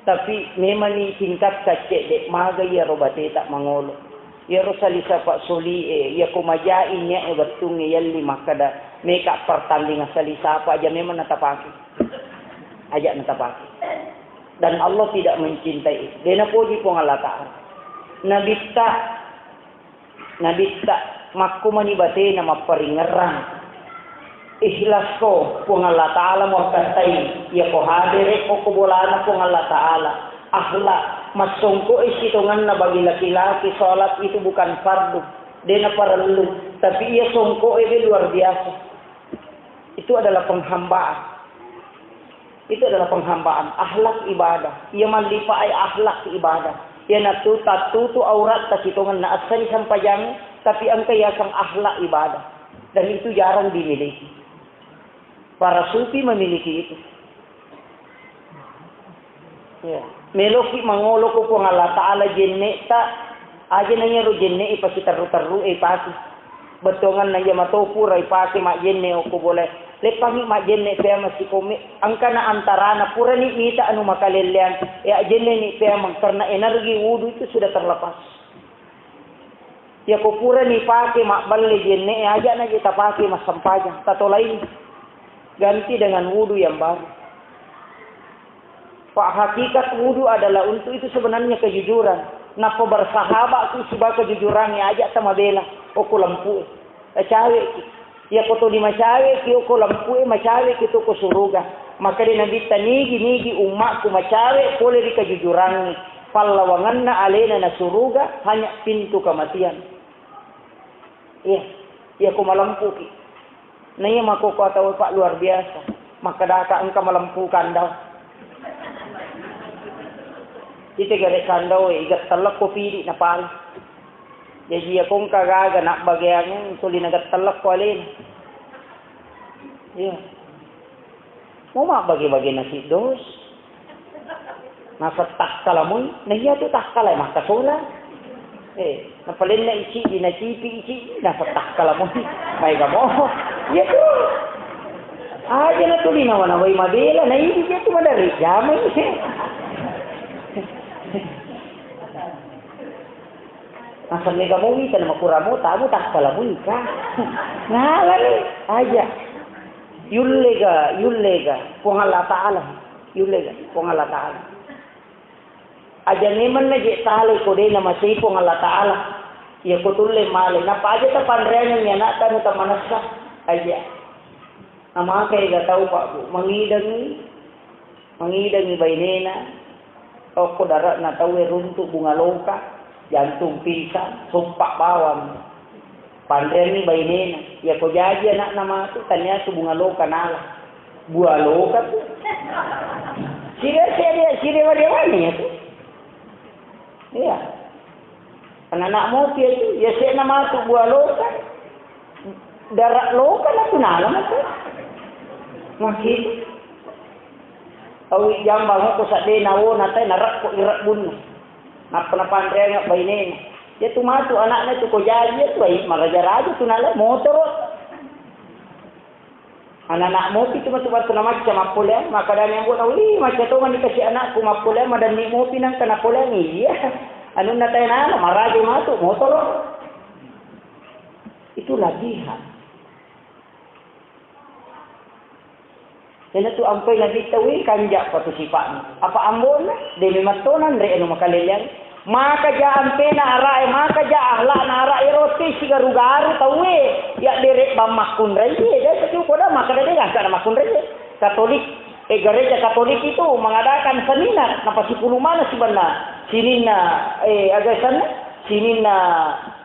Tapi memang ni tingkat kacedde maga iyaro bateta mangolo. Iyaro salisa Pak Soli e, iya ko majai nia e wettungnge yalli makkada meka pertandingan salisa apa aja memang natapaki. Aja natapaki. Dan Allah tidak mencintai. De napoji Puang Allah Ta'ala. Nabitta Nabitta makkumani batena mapparingngerang. Ikhlasko, Puang Allah Ta'ala muakkattai, iyako hadere okko bolana Puang Allah Ta'ala. Akhlak, massongko e sitonganna bagi laki-laki, salat itu bukan fardu, dena parellu, tapi iya songko e be luar biasa. Itu adalah penghambaan. Itu adalah penghambaan, akhlak ibadah. Iya mallipae akhlak ibadah. Iyanatu tattutu auratta sitongenna assani sempajang, tapi engka yaseng akhlak ibadah. Dan itu jarang dimiliki. Para sufi memiliki itu. Ya. Meloki mangolo ko Puang Allah Ta'ala jenne'ta, aja na iyaro jenne'e pasiterru-terru e pati. Bettuanganna iya mato pura ipake majjenne okko bolae. Leppangngi majjenne peameng sikomme, engkana antarana purani mita anu makalelleang, e ajjenneni peameng, karena energi wudu itu sudah terlepas. Yako purani pake mabballe jenne e, ajana je tapake massempajang, tatolai ganti dengan wudu yang baru. Pak, hakikat wudu adalah untuk itu sebenarnya kejujuran. Nappa bersahabat ku siba kejujuran e, aja tamabela okko lampu e. Cawe ki. Iyako toni macawe ki okko lampu e, macawe ki tu ko suruga. Makkeda Nabitta, nigi-nigi ummakku macawe pole ri kejujurangnge, pallawangenna alena na suruga hanya pintu kematian. Iya, iyako malempuki. Na iya makkokkoe tau, Pak, luar biasa. Makkedaka engka malempu kandau. Ite gare kandau e, iga tellekko pidi napale. Jaji iyako engka gaga nabbageangnge tuli naga tellekko alena. Iya. Mau mabbage-bage nasi dos. Naseng takkalamui, na iya tu takkala makkasola. Eh, napalenna ici di nacipi ici, naseng takkalamui. Maega mo. Iya tu. Aja na tuli nawa-nawai mabela, na idi je tu madari jamai. Naseng mega mo wita na makuramo tamu takkalamui ka. Ngalani aja. Yullega, yullega, Puang Allah Ta'ala. Yullega, Puang Allah Ta'ala. Aja memang na je talai ko de na masei Puang Allah Ta'ala. Iya ko tulle male. Napa aja tapanreangengngi anakta nu tamanessa. Aja. Namaka ega tau, Pak, Bu. Mangidangi, mangidangi bainena. Okko dare'na tauwe runtu bunga loka, jantung pisang, soppa bawang. Panreangngi bainena, iyako jaji anakna matu, taniatu bunga loka nala. Buah loka tu. Sire, sire, sire waria-waria tu. Iya. Anana mopi itu, ya sena matu buah loka. Dara loka na tu nala matu. Masih. Awi jambang ko sadde na wona tai narekko irebbunna. Nappa napanreanga bainena. Iya tu matu anakna tu ko jaji iya tu, ai maraja-raja tu nala motoro. Anana mopi tu matu, matu namacca mappoleang, makkedani ambo'na, "Wih, macca tongeng dikasi anakku mappoleang, madanni mopi nangka napoleang." Iya. Anunna tae nana, maraja matu motoro. Itu latihan. Iyanatu ampai Nabitta, wih, kanja patu sipa'na. Apa ambo'na? De memang to nanre anu makaleleang. Maka ja ampena ara'e, maka ja akhlakna ara'e, ero te sigaru-garu tauwe. Ya dere bang makkunrai, de satu koda maka de gangka na makkunrai. Katolik, eh, gereja Katolik itu mengadakan seminar, napasipulung mana sibanna sininna, eh, agasanna, sininna,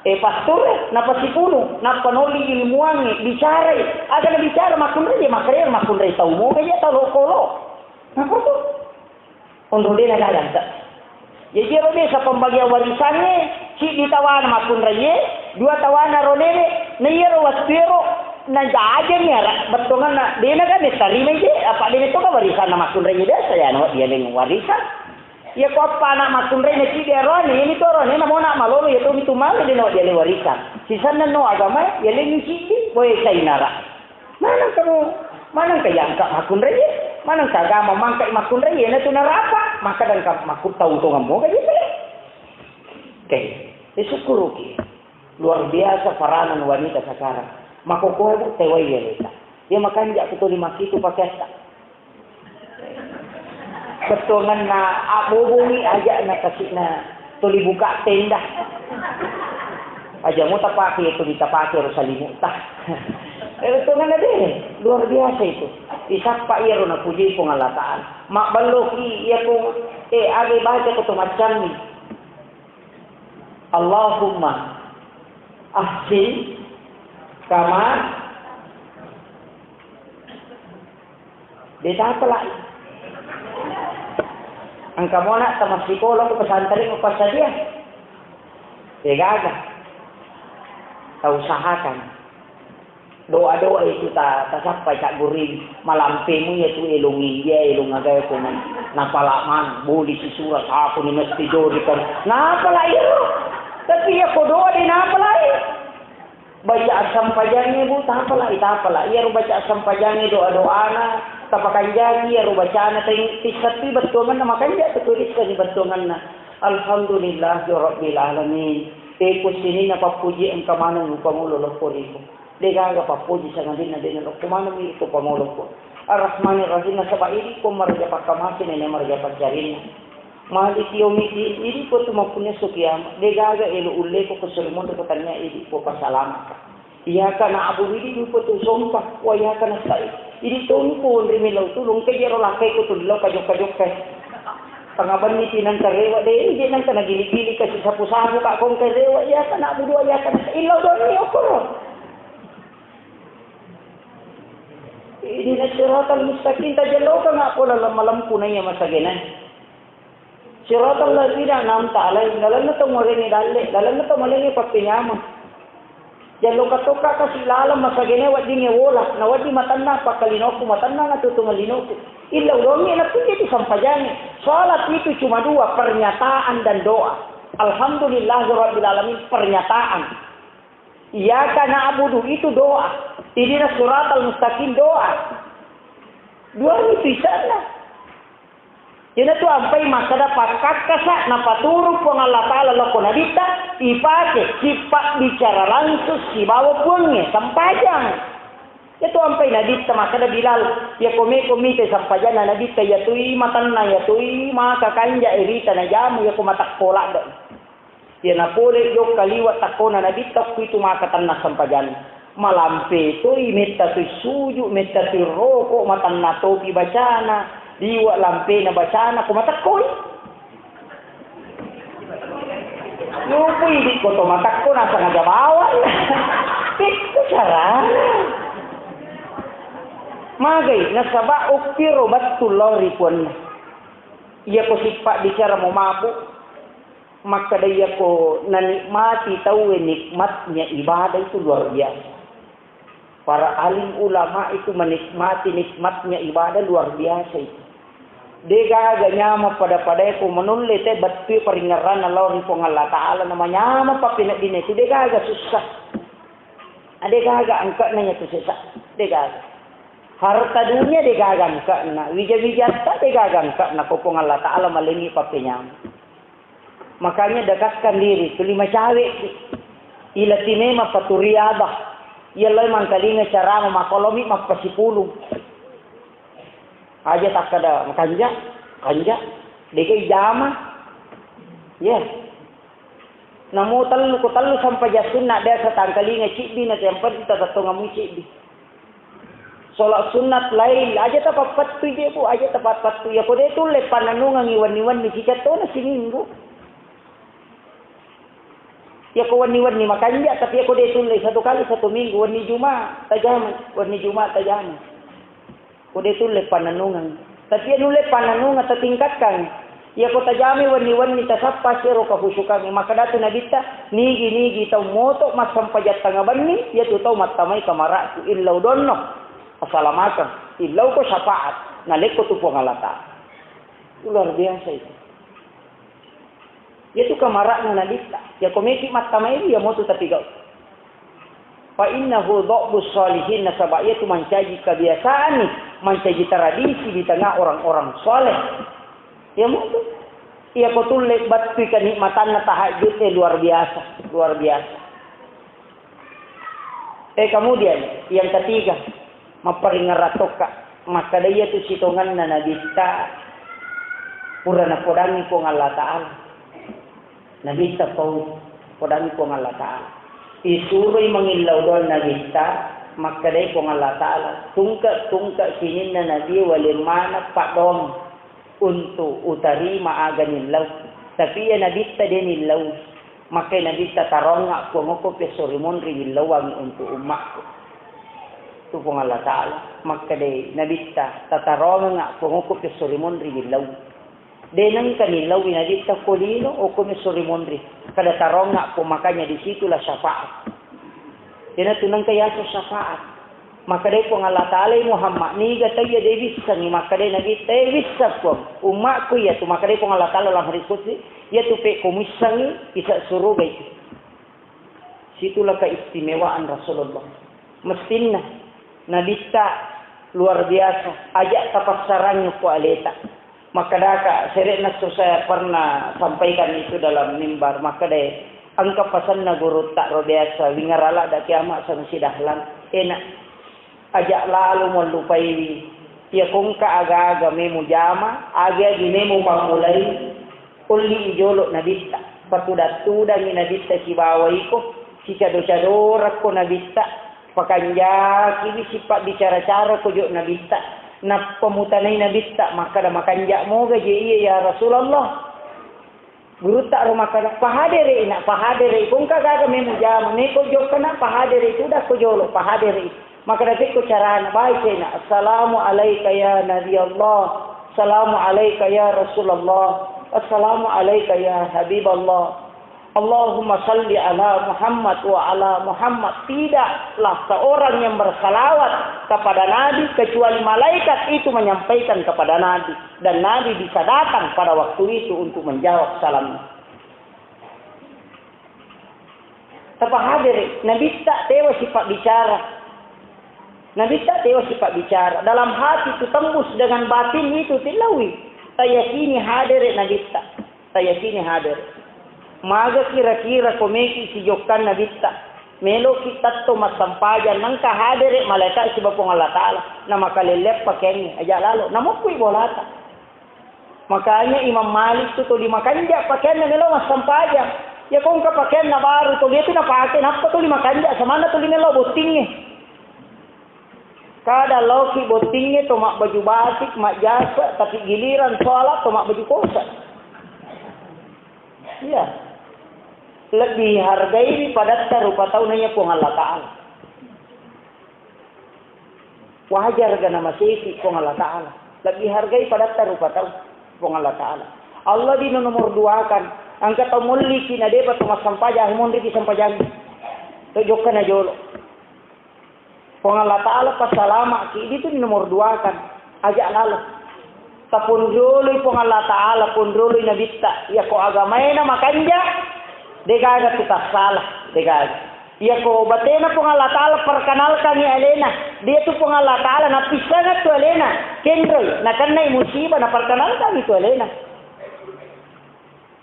eh, pastor, napasipulung, nappa nolli ilmuangnge, bicarai. Aga na bicara makkunrai, makkunrai, makkunrai tau moga je tau lokolo. Napa tu? Onro de na gaganta. Jaji ero biasa pembagian warisangnge, siddi tawana makkunraie, dua tawana ronewe, na iyaro wettuero najajani ara bettonganna, de na ga metarimai je, apa de na to ga warisanna makkunraie biasa ya, no, dia leng warisan. Iya ko appa anak makkunrai na siddi arone, ini to arone na mona malolo ya to mitu male de na dia leng warisan. Sisanna no agama, ya leng siddi, boe sainara. Maneng kamu, maneng ka yangka makkunrai? Maneng ka agama mangkai makkunrai, iyanatu narapa, maka dengka makkutau tongammu gaji pale. Oke, disukkuruki. Luar biasa peranan wanita sekarang. Makokoe bu tewai ya leta. Dia makanja aku tuli makitu pakeatta. Bettuanganna abbobongi aja na kasina tuli buka tenda. Aja mo tapake tuli tapake ro salimutta. Eh, bettuanganna deh, luar biasa itu. Isappa iyaro napuji Puang Allah Ta'ala. Mabballoki iya ko, eh, age baca ko to macammi. Allahumma ahsin kama de tapalai. Engka mona tamassikola ko pesantren ko passadia. Degaga. Tausahakan. Doa-doa itu ta-, tasappai, Cak Guring. Malampemu iya tu elong India, elong agae ko man. Napala man, boli si surat, aku ni mesti jori kan. Napala iro. Tapi iya ko doa de napalai. Baca asam pajangi bu, tapalai, tapalai. Iya ro baca asam pajangi doa-doana, tapakanjaki iya ro bacana, teng-, tisappi bettuanganna makanja tu tulis kan bettuanganna. Alhamdulillahirabbil alamin. Eko sininna pappuji engka maneng upamolo lokko riko. Degaga pappoji sangadinna de nalokko maneng mi iko pangolokko. Ar-Rahmanir Rahim, nasaba idi ko maraja pakkamase nene maraja paccarinna. Maliki yaumiddin, idi ko tu mappunnai esso kiamat. Degaga elo ulleko ko sorimonro ko tania idi ko pasalamaka. Iyaka na'budu idi ko tu sompa, wa iyaka nasta'in. Idi tongko onri melau tulung ke jero lakai ko tullau kajokka-jokka. Tanga benni tinang karewa de, ije nang kana gili-gili kasi sapu-sapu ka kong karewa, iyaka na'budu wa iyaka nasta'in. Illau doni okoro. Ihdinas siratal mustaqim, tajellokang ako laleng malempu naiya masagena. Siratal ladzina an'amta alaihim, lalenna to muarengngi dalle, lalenna to malengngi pappenyameng. Jalloka tokka kasi laleng masagena weddingnge wola, na wedding matanna pakkalinoku, matanna natutu malinoku. Illa ulongnge nappu jadi sampajangnge. Salat itu cuma dua, pernyataan dan doa. Alhamdulillahirabbil alamin, pernyataan. Iyyaka na'budu itu doa. Ihdinas siratal mustaqim doa. Dua itu isana. Iyanatu ampai makkada pakkakkasa napaturu Puang Allah Ta'ala lokko Nabitta, ipake sipabbicara langsung sibawa Puangnge, sampajang. Iyatu ampai Nabitta makkada Bilal, iyako meko mite sampajanna Nabitta, iyatui matanna, iyatui maka kanja irita najamu, iyako matakko ladde. Iyana pole jokka liwa takkona Nabitta, okkitu maka tanna sampajanna. Malampe toi, metta toi suju, metta toi roko, matanna topi bacana, liwa lampena bacana, ko matekkoi. Lupui dikko to matakko nasang aja bawang. Pikku carana. Magai nasaba ukkiro battu lao ri puanna. Iyako sippa bicara mo mabuk. Makkeda iyako nanikmati tauwe nikmatnya ibadah itu luar biasa. Para alim ulama itu menikmati nikmatnya ibadah luar biasa itu. Degaga nyameng pada-padae ko menulle te battue paringerranna lao ri Puang Allah Ta'ala, namanyameng pappeneddinna itu degaga sussa. Degaga engkana iyatu sesa, degaga. Harta dunia degaga engkana, wija-wijatta degaga engkana ko Puang Allah Ta'ala malengi pappenyameng. Makanya dekatkan diri, tuli macawe'ki. Ilatih memang patu riyadhah. Iyalai mangkalinga carama makolomi mappasipulung. Aja takkada makanja, kanja. Degai jama. Ya. Namo tellu ko tellu sampajang sunna biasa tangkalinga ciddi na yang penting tatattongamu ciddi. Sholat sunnat lain, aja tapappattu je, Bu, aja tapappattu. Iyako de tulle pannennungengi wenni-wenni, cicak tona siminggu. Iyako wenni-wenni makanja, tapi iyako de tulle satu kali satu minggu, wenni Juma tajama, wenni Juma tajama. Ko de tulle pannennungeng. Tapi iya nulle pannennungeng tatingkatkan. Iyako tajamai wenni-wenni tasappa sero kahusukangnge. Makkedatu Nabitta, nigi-nigi tau moto massampajang tengnga benni, iyatu tau mattamai kamara'ku, illau donno, asalamakeng, illauko syafaat, nalekko tu Puang Allah Ta'ala. Itu luar biasa itu. Iyatu kamara'na Nabitta. Iyako meki mattamai, iyamotu tapigau. Fa innahu dha'bus shalihin, nasaba iyatu mancaji kebiasaan ni, mancaji tradisi di tengah orang-orang saleh. Iya mutu. Iya ko tulle battui kenikmatanna tahajud, eh, luar biasa, luar biasa. Eh, kemudian yang ketiga, mapparingerang tokka. Makkeda iyatu sitongenna nabitta pura napodangi Puang Allah Ta'ala. Nabitta pau, podangi Puang Allah Ta'ala. Isuroi mangillau doang nabitta, makkedai Puang Allah Ta'ala, tungke-tungke sininna nabi waleng maneng paddoang untuk utarima aga nillau. Tapi iya nabitta de nillau. Makkedai nabitta, tarongnga Puang, okko pesso ri monri nillauangi untuk ummakku. Tu Puang Allah Ta'ala. Makkedai nabitta, tatarongnga Puang, okko pesso ri monri nillau. De nengka nillaui nabitta ko lino, okko messo ri monri. Kada tarongnga ko, makanya di situlah syafaat. Iyanatu nengka yaseng syafaat. Makkedai Puang Allah Ta'ala, Muhammad, niga tau iya de wissengngi? Makkedai nabitta, eh, wisseng Puang. Ummakku iyatu, makkedai Puang Allah Ta'ala dalam hadis qudsi, iyatu pekko muissengngi, isa suruga itu. Situlah keistimewaan Rasulullah. Mestinna nabitta luar biasa, aja tapassarangi ko aleta. Makkedaka, sere'na tu saya pernah sampaikan itu dalam mimbar, makkeda, engka pasenna gurutta ro biasa, wingarala da kiamat sama si dahlan. Enak. Aja lalo muallupaiwi. Iya kongka aga-aga memu jama, agi-agi memu pammulai, ulli jolo nabitta. Patudang-tudangi nabitta sibawa iko, sicado-cadorakko nabitta, pakanjakiwi sipabbicara-cara ko jo nabitta. Nappa mutanai nabitta, makkada, makanja moga je iya ya Rasulullah? Gurutta ro makkada, "Pahadere, Ina, pahadere. Ko engka gaga memu jama, meko jokkana, pahadere, tudakko jolo, pahadere." Makkada, "Pekko carana?" Baca, Ina, "Assalamu alaika ya Nabi Allah. Assalamu alaika ya Rasulullah. Assalamu alaika ya Habiballah. Allahumma salli ala Muhammad wa ala Muhammad." Tidaklah seorang yang bersalawat kepada Nabi kecuali malaikat itu menyampaikan kepada Nabi. Dan Nabi bisa datang pada waktu itu untuk menjawab salamnya. Tapahadere, nabitta tewa sipabbicara. Nabitta tewa sipabbicara. Dalam hati itu tembus dengan batin itu tilawi. Tayakini hadere nabitta. Tayakini hadere. Maga kira-kira ko meki sijokkan nabitta. Meloki tatto massempajang, nengka hadere malaikat sibawa Puang Allah Ta'ala. Na makalelleang pakeangnge, aja lalo. Namokkui bolata. Makanya Imam Malik tu tuli makanja pakeanna melo massempajang. Ya ko engka pakeanna baru, tuli itu napake, nappa tuli makanja, samanna tuli melo bottingnge. Kada loki bottingnge to mabbaju batik, majjasa, tapi giliran sholat to mabbaju kosa. Iya. Lebih hargai padatta rupa tau naiya Puang Allah Ta'ala. Wajar ga namaseki Puang Allah Ta'ala. Lebih hargai padatta rupa tau Puang Allah Ta'ala. Allah di nomor duakan. Engka tau molliki na depa to massempajang, monriki sempajang. To jokka na jolo. Puang Allah Ta'ala passalama'ki, itu di nomor duakan. Aja lalo. Taponrioloi Puang Allah Ta'ala, ponrioloi Nabitta. Iya ko agamaena makanja, degaga tu tassala, degaga. Iya ko batena Puang Allah Ta'ala perkenalkangi alena, dia tu Puang Allah Ta'ala napissangan tu alena, kenroi, nakennai musibah, naperkenalkangi tu alena.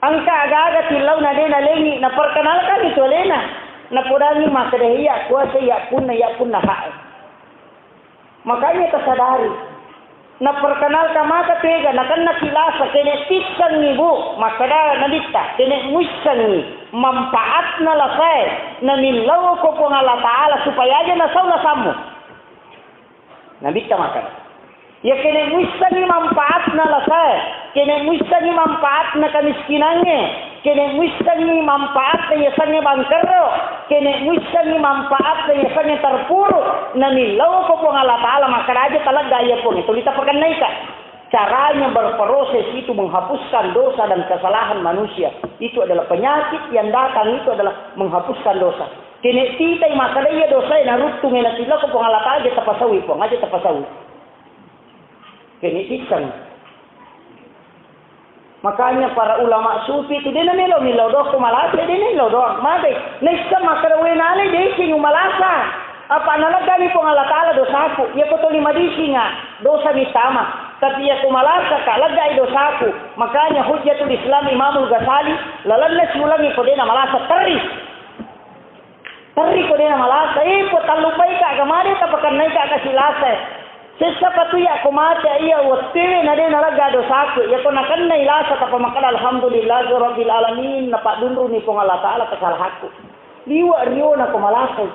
Engka aga-aga tillau na de nalengi, naperkenalkanni tu alena. Napodangi makkeda, "Iya kuasa, iya punna, iya punna hae." Makanya tasadari. Naperkenalkan maka tega, nakennaki lasa, kene pissangi, Bu. Makkeda Nabitta, kene muissangi manfaatna lasae, namillau ko Puang Allah Ta'ala supaya aja nasau lasammu. Nabitta makkeda, iya kene muissengngi manfaatna lasae, kene muissengngi manfaatna kamiskinangnge, kene muissengngi manfaatna yasengnge bangkerro, kene muissengngi manfaatna yasengnge terpuruk, namillau ko Puang Allah Ta'ala makkeda aja talegga iya Puang, tuli tapakennaika. Caranya berproses itu menghapuskan dosa dan kesalahan manusia. Itu adalah penyakit yang datang, itu adalah menghapuskan dosa. Kene titai makkeda iya dosae naruttungi nasiloko Puang Allah Ta'ala, aja tapasaui Puang, aja tapasaui. Kene titang. Makanya para ulama sufi itu dena melo melo doang ko malasa, dena melo doang. Mate, naissa makkeda we nale deceng malasa. Apa naleggani Puang Allah Ta'ala dosaku? Iya ko toli madisinga, dosa mitama. Tapi iya ko malasa ka, leggai dosaku. Makanya Hujjatul Islam Imamul Ghazali, lalenna siulangi ko dena malasa, terri. Terri ko dena malasa, eh, po tallupai ka, aga made tapakennai ka kasi lasa. Sessa patu iya ko mate iya wettuwe na de nalegga dosaku, iya ko nakennai lasa tapamakkeda alhamdulillahirabbil alamin, napaddunruni Puang Allah Ta'ala kesalahanku. Liwa riona ko malasai.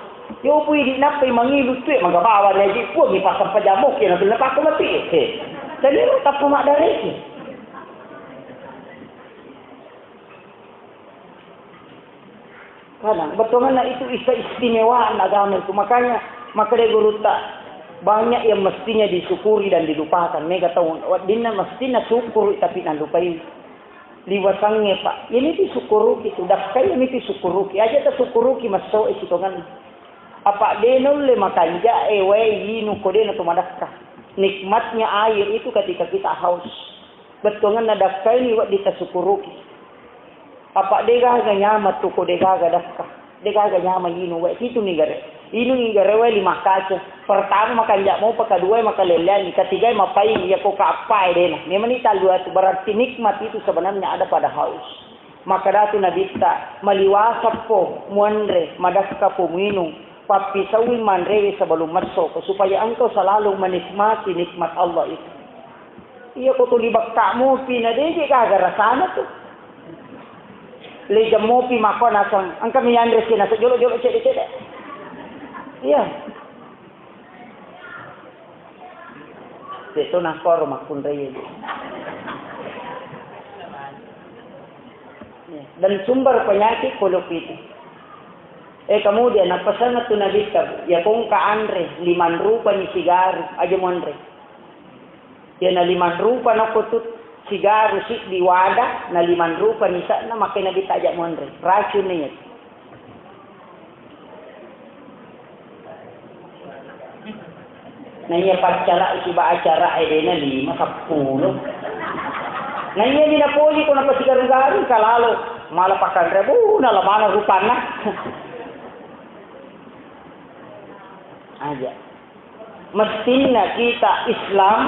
Yo pui di nappai mangilu tue magabawa naji Puang ipasang pajamok ya nabi napakko mati. Eh, tadi tappa maddareki. Kadang, bettuanna itu keistimewaan agama itu. Makanya, makkeda gurutta, banyak yang mestinya disyukuri dan dilupakan. Mega tau, weddinna mestinya syukur, tapi nalupai. Liwasangnge, Pak. Ini disyukuruki tu, dakkai ini disyukuruki. Aja tasyukuruki, massoe sitongan. Apa de nulle makanja, eh, wae, yinu, ko de na to madakka. Nikmatnya air itu ketika kita haus. Bettuanna dakkai ni wedding tasyukuruki. Apa degaga nyameng tu ko degaga dakka, degaga nyameng inung wae, pitu ni gare. Inung ni gare wae lima kaca. Pertama makanja mopa, kedua makalelleanni, ketiga mapaini, iya ko kaappae dena. Memang ni tallu atu, berarti nikmat itu sebenarnya ada pada haus. Makkedatu Nabitta, maliwasappo muanre, madakkapo muinung, pappisaui manrewe sebelum messoko, supaya engkau selalu menikmati nikmat Allah itu. Iya ko tuli bekka mopi na deje gaga rasana tu. Lejang mopi mako nasang, engka mi yanre si nasang jolo-jolo cede-cede. Iya. Seto nakoro makkunrai. Dan sumber penyakit polo pitu. Eh, kemudian, napasang tu Nabitta, ya kongka anre, liman rupani sigaru, aja muanre. Ya, na liman rupa nako tu sigaru siddi wada, na liman rupa nisa'na, makanya ditajak muanre. Racun ni. Na iya paccala siba acara edena lima, seppulo. Na iya ni napoji ko napasigaru-garu kalalo. Mala pakanre, bu, na lamana rupanna. Aja. Mestinna kita Islam,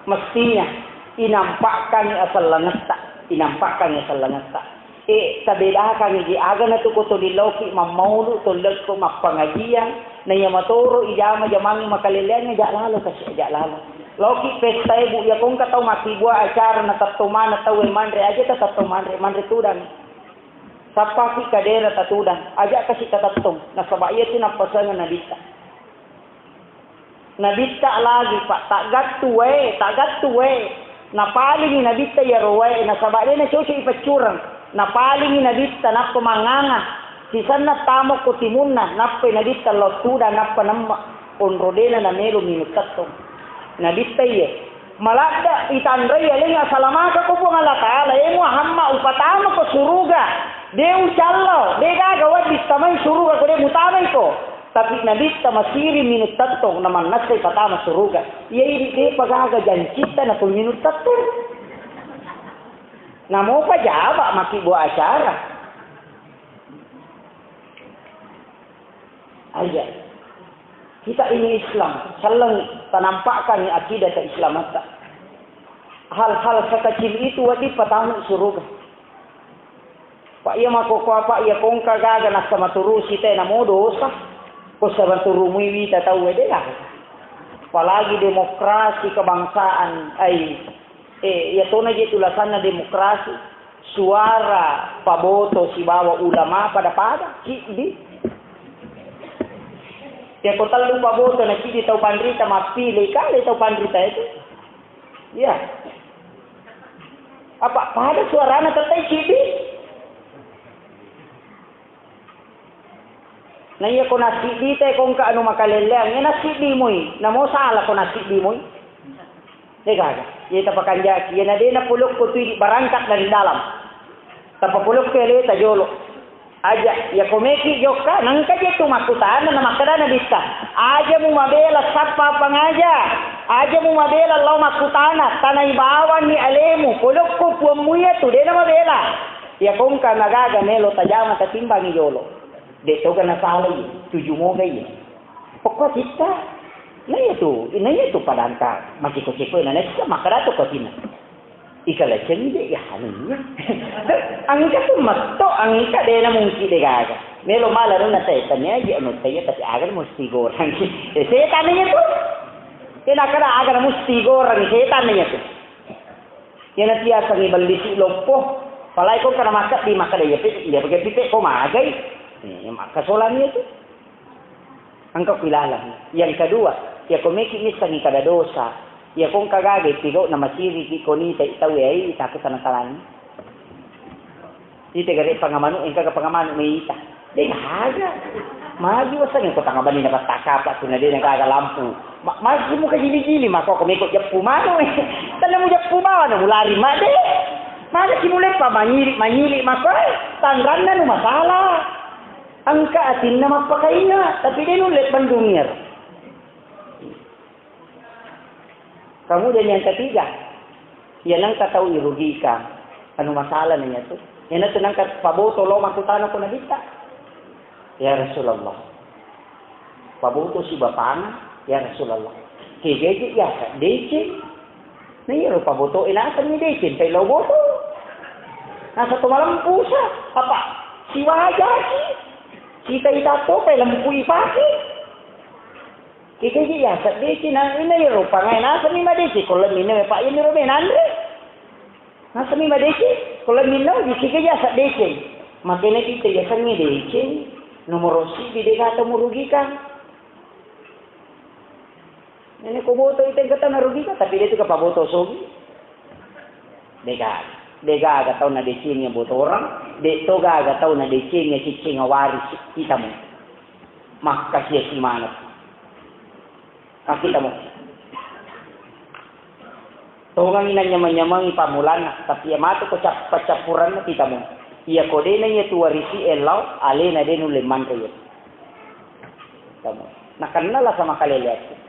mestinya inampakkangi asellangetta, inampakkangi asellangetta. E, tabedakangi je, aga natu ko tuli laoki mammaulu, tollekko mappangajiang, na iya matoro ijama jamangi makaleleangnge, ja lalo kasi, ja lalo. Laoki pesta e, Bu, iya kongka tau makkibua acara na tatto maneng tau e manre, aja ta tatto manre, manre tudang. Sappaki kadera tatudang, aja kasi tatattong, nasaba iya tu nappasengeng Nabitta. Nabitta lagi, Pak, taggattu wae, taggattu wae. Napalingi Nabitta iyaro wae, nasaba de nacocok ipeccureng. Napalingi Nabitta, nappa manganga. Sisenna tamo ko timunna, nappai Nabitta lao tudang, nappa nemme. Onro dena namelo minung tettong. Nabitta iye, maladde itanrei aleng asalamaka ko Puang Allah Ta'ala, e Muhammad, upatama ko suruga. De ucallo, de gaga wedding tamai suruga ko de mutamai ko. Tapi Nabitta masiri minung tettong, na mannessai patama suruga. Iya idi depa gaga jancitta na tuli minung tettong. Namopa jaba maki buah acara. Aja. Kita ini Islam, sallang tanampakkan akidah keislamatta. Hal-hal sekecil itu wajib patama suruga. Pak iya makkokkoe, Pak iya kongka gaga nassa maturusi te namo dosa. Ko sabaturumui wita tau wede gaga. Apalagi demokrasi kebangsaan, ai, eh, iya tona je tulasanna demokrasi. Suara paboto sibawa ulama pada-pada, ciddi. Iya ko tellu paboto na ciddi tau panrita, mappile kale tau panrita itu. Iya. Apa pada suarana tettai siddi? Na iya ko nasiddi te kongka anu makalelleang, iya nasiddi mui. Namo sala ko nasiddi mui. De gaga. Iya tapakanjaki. Iya na de napolokko tu idi barangkat dari dalam. Tapapolokko iya leta jolo. Aja, iya ko meki jokka, nengka je tu makkutana na makkeda Nabitta, aja mu mabela sappa pangaja. Aja mumabela lao makkutana, tanai bawanni alemu, polokko puammu iyatu, de namabela. Iya kongka nagaga melo tajama tatimbangi jolo. De toga nasalai, tuju moga iya. Pokko titta. Na iyatu, na iyatu padangka maciko-ciko na naissa makkada to kotina. Ika leceng de ya anu iya. Angka tu metto, angka de na mungki de gaga. Melo mala runa setan ya, iya anu taya tapi aga musti goreng. Eh, setan iya tu. Kena kada aga na musti goreng setan iya tu. Iyana tiasangngi bellisi loppo, palai ko kana makkaddi makkada iya pe, iya pake pipe ko magai. Eh, makka solani itu. Engka ku ilalang. Yang kedua, iya ko meki missangi kada dosa, iya ko engka gaga pigau na masiriki ko nitai tau ai, takut tana talani. Ite gare pangamanu, engka ga pangamanu meita. De gaga. Magi waseng ko tanga bani na battaka apa tu na de na gaga lampu. Ma-, magi muka jili-jili mako ko meko jeppu manu. Tanna mu jeppu bawa na mulari ma de. Magi si muleppa manyili, manyili mako, eh. Tanranna nu masalah. Engka atinna mappakainga, tapi de nulle bandungi ero. Kemudian yang ketiga, iya nengka tau irugikan, anu masalah nanya tu. Iyana tu nengka paboto lo makkutana ko Nabitta. Ya Rasulullah, paboto si bapana, ya Rasulullah. Kegeje ya deceng. Na iyaro paboto e nasenni deceng, pai lo boto. Nasa to malempusa, apa siwajaki. Kita ita to pai lempu ipake. Kikaji yaseng deceng na ina iyaro pangae nasenni madeceng ko lemminna me pa iyami ro me nanre. Nasenni madeceng ko lemminna uji kikaji yaseng deceng. Makena kita yasengnge deceng nomoro siddi de gaga tau murugikan. Nene ko boto iteng kata narugikan tapi de tu ka paboto sogi. De gaga. De gaga tau nadecengi botorang, de to gaga tau nadecengi ciccinga warisi kita mo. Makkasiasi maneng. Makkita mo. Tongangi nanyamang-nyamangi pammulanna, tapi iya matu ko cappa-cappuranna kita mo. Iya ko dena iya tu warisi e lao, alena de nulle manre iya. Kita mo. Nakenna la sama kaleleakku.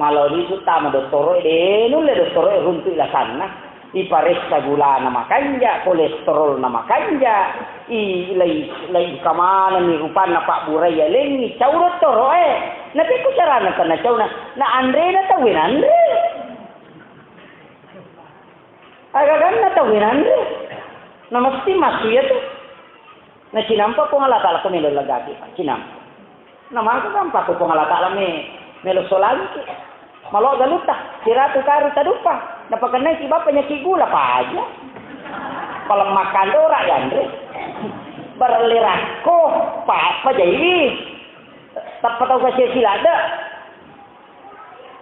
Malo risu tama dottoro e, de nulle dottoro e runtu lasanna. Iparessa gulana makanja, kolesterolna makanja, i-, lei-, lei kamanenni rupanna pabburai alengngi, cau dottoro e. Napekko carana tenna cauna, na anrena tauwe nanre. Agaganna tauwe nanre. Na mesti massu iya tu. Na cinampa Puang Allah Taala ko melo lagaki, Pak. Cinampa. Na maka gampang ko Puang Allah Taala me-, melo solangki. Malo galutta, siratu karu taduppa. Napakennai si bapa nyaki gula, paja. Palem makkandora yanre. Barelle rakko, pa-, pajaiwi. Tappa tau kasiasi ladde.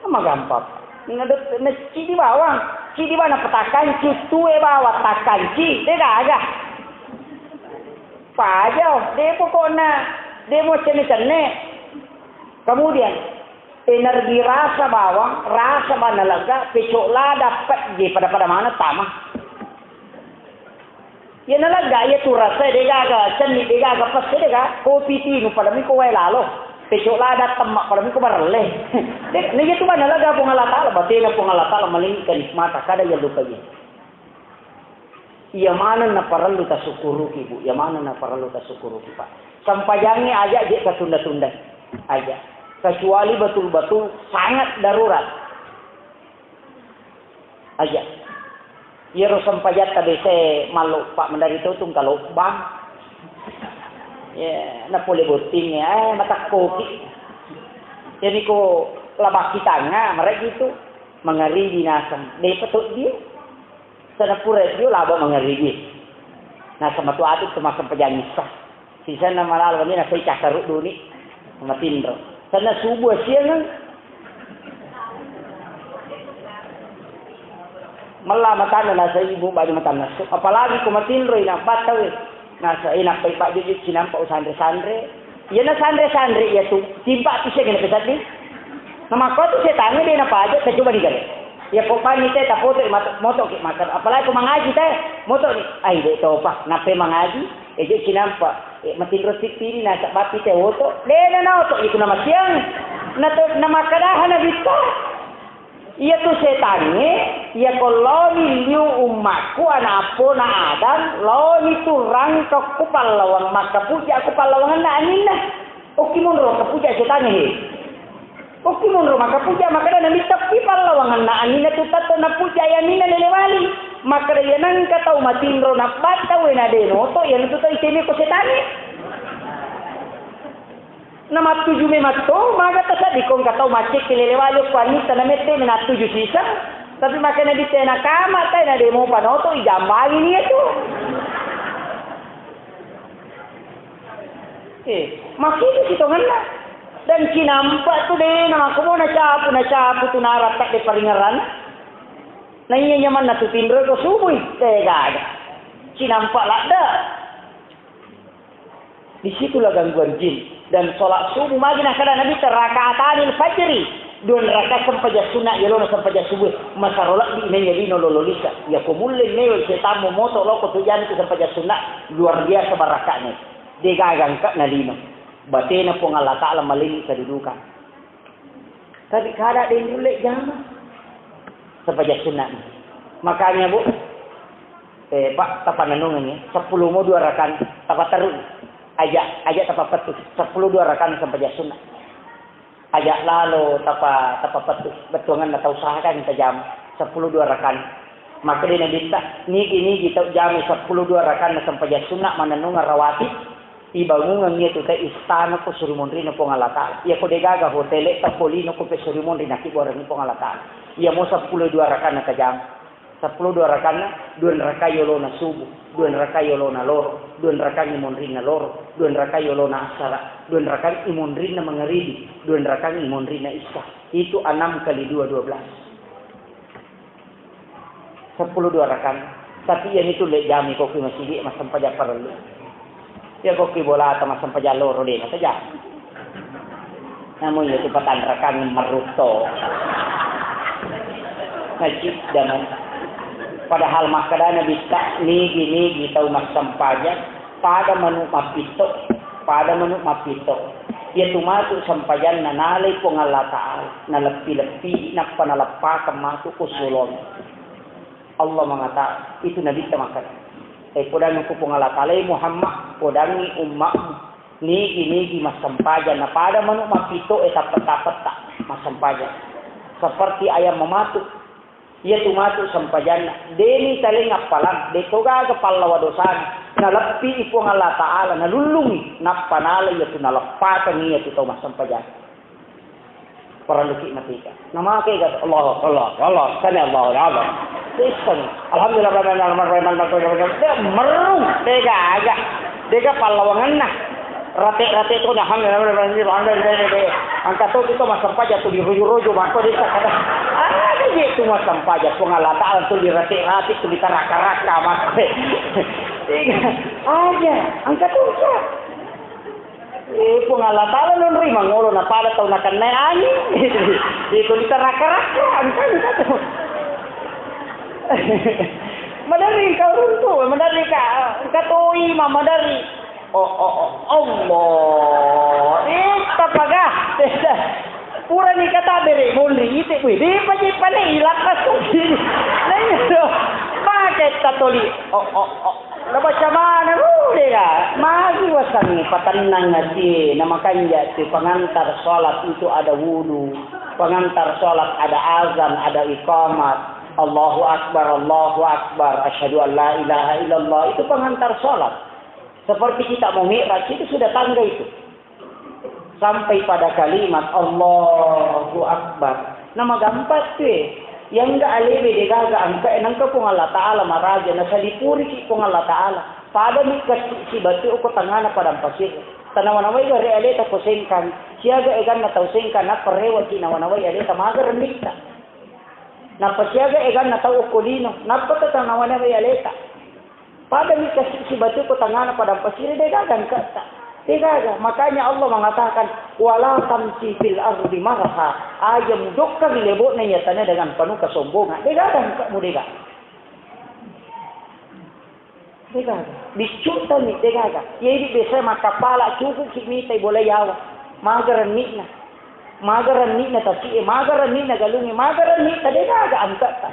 Magampang. Nado-, na cidi bawang. Cidi bawang na patakanci, tue bawang takanci. De gaga. Pajao, de pokokna, de mo cenne-cenne. Kemudian, energi rasa bawang, rasa bana lega, pecok lada, pejje, pada-pada mana tama. Iya nalegga iya tu rasa de gaga, cenni de gaga, pesse de gaga, kopi tinu pada miko wae lalo. Pecok lada temma pada miko barelle. De, na iya tu bana lega Puang Allah Taala, batena Puang Allah Taala malingi kenikmatan kada iya lupa iya. Iya maneng na parellu tasukkuruki, Bu. Iya maneng na parellu tasukkuruki, Pak. Sempajangnge aja je katunda-tunda. Aja. Kecuali betul-betul sangat darurat. Aja. Iyaro sempajatta biasae mallo Pak Mendari Totung kalobbang. Ya, na pole botting ya, eh, matakkoki. Jadi ko labakki tanga, merek gitu. Mangaribi naseng. Depa to dia. Sana pura dio laba mangaribi. Naseng matu atu tu massempajang issa. Sisenna malalo wenni nasai cakkarudduni matinro. Senna subuh siangeng. Mella matanna nasai ibu baju matanna. Apalagi ko matinro ina battawe. Nasai nappai pajujui cinampa usanre-sanre. Iyana sanre-sanre iya tu timpa tu siaga napesaddi. Namakko tu setangnge de napaja tacoba digare. Iya ko pani te tapoto moto ki makan. Apalagi ko mangaji te moto ni. Ai de topa nape mangaji. Eje cinampa, eh, matinro tippini nasabbapi te oto. Dena na oto, iku na masiang. Na to, na makkadaha na bitta. Iyatu setangnge, iyako loni liu ummakku, ana appona Adam, loni tu rangka ku pallawang, makkapujja ku pallawangenna aninna. Okki monro makkapujja setangnge he. Okki monro makkapujja, makkeda Nabitta, okki pallawangenna aninna tu tatto napujja aninna lelewali. Makkeda iya nengka tau matinro nabbatta wena de noto, iyanatu tau iteme ko setangnge. Na mattuju mematto, maga tasaddi ko engka tau maccekki lelewali okko annitta na mette menattuju siseng, tapi makkeda Nabitta na kama tai na demo panoto ijambangi ni itu. Eh, makkitu sitongenna. Dan cinampa tu de na makkomo na capu, na capu tu naratta de paringerana. Na iya nyamanna tu tinro ko subui, tega ada. Cinampa ladda. Disitulah gangguan jin. Dan sholat subuh magi nakkeda Nabitta, rakaatanil fajri, dua rakaat sempajang sunna, yolona sempajang subuh, masaro lebbi naiya lino lolo lisa. Yako mulle mewe setammu moto loko tu jami tu sempajang sunna, luar biasa barakaknya. Degaga engka na lino. Batena Puang Allah Ta'ala malengi kedudukan. Tapi kada de nulle jama. Sempajang sunna. Makanya, Bu, eh, Pak, tapanennungengngi, seppulo mo dua rakan, tapaterru. Aja, aja tapapettu, seppulo dua rakan sempajang sunna. Aja lalo tapa, tapapettu, bettuangenna tausahakan tajama, seppulo dua rakan. Makkeda Nabitta, nigi-nigi tau jama seppulo dua rakanna sempajang sunna manennungeng rawatib, ibangungeng iyatu te istana ko suri monrina Puang Allah Ta'ala. Iyako degaga hotele, tappolino ko pe suri monri nakibbuarengngi Puang Allah Ta'ala. Iyamo seppulo dua rakanna tajama. Seppulo dua rakanna, dua raka yolona subuh, dua raka yolona loro, dua raka imonrinna loro, dua raka yolona asara, dua raka imonrinna mangaribi, dua raka imonrinna isya. Itu enam kali dua, dua belas. Seppulo dua rakan. Tapi iyanitu le jami ko ki masigi massempajang parellu. Iya ko ki bolata massempajang loro de matajang. Namun iya tu patanrakang merutto. Najib daman. Padahal makkeda Nabitta nigi-nigi tau massempajang pada manu mappitto, pada manu mappitto. Iyatu matu sempajanna nalai Puang Allah Ta'ala, naleppi-leppi, nappa naleppakeng matu ko sulong. Allah mengatakan, itu Nabitta makkeda, eh, kodangi ku Puang Allah Ta'ala, eh, Muhammad, kodangi ummatmu, nigi-nigi massempajang, na pada manu mappitto, eh, tappet-tappetta massempajang. Seperti ayam mematuk, Iyatu matu sempajanna, deni taleng appalang, de to gaga pallawa dosana, naleppi i Puang Allah Ta'ala, nalullungi, nappa nala iyatu naleppakengngi iyatu tau massempajang. Parelluki matika. Namake ga Allah, Allah, Allah, sami Allahu liman. Listen. Alhamdulillah, merrung, de gaga. Dega pallawangenna. Rate-rate to, alhamdulillah, alhamdulillah, alhamdulillah. Engka to tu massempajang tu diruju-ruju, mako desa kada. Ada je tu massempajang, Puang Allah Ta'ala tu dirate-rate, tu ditarakka-rakka, mako. Aja, engka tu, Ustaz. Eh, Puang Allah Ta'ala nonri mangolo na pada tau nakennai angin. Itu ditarakka-rakka, engka, engka tu. Maderri engka runtu, maderri ka, engka toi ma, maderri. Oh, oh, oh, Allah. Eh, tapaga. Purani kata bere monri ite, weh, de pa je pane ilakkas tu. Nah, iya tu. Pakai tatoli. Oh, oh, oh. Nabaca mana lu, dega? Magi wasangi patennang ati, namakanja tu pengantar salat itu ada wudu. Pengantar salat ada azan, ada iqamat. Allahu Akbar, Allahu Akbar. Asyhadu an la ilaha illallah. Itu pengantar salat. Seperti kita mau mi'raj, itu sudah tangga itu. Sampai pada kalimat Allahu Akbar. Nama gampang tu, eh. Yang enggak alebe degaga angka, eh, nangka Puang Allah Ta'ala maraja, nasalipuriki Puang Allah Ta'ala. Pada mi kasi si batu ko tangana padang pasir. Tanawa-nawai gare aleta ko sengkang. Siaga eganna tau sengkang, nappa rewaki nawa-nawai aleta maga rennitta. Nappa siaga eganna tau okko lino, nappa tanawa-nawai aleta. Pada mi kasi si batu ko tangana padang pasir, degaga engkata. Degaga. Makanya Allah mengatakan, "Wala tamsi fil ardi maraha." Aja mudokka ri lebo'na iya tana dengan penuh kesombongan. Degaga engka mu dega. Degaga. Biccu tani degaga. Iya idi biasa makkapala cukup ki mitai bola yawa. Maga renni'na. Maga renni'na tasi'e, maga renni'na galungnge, maga renni'ta, de'gaga angka'ta.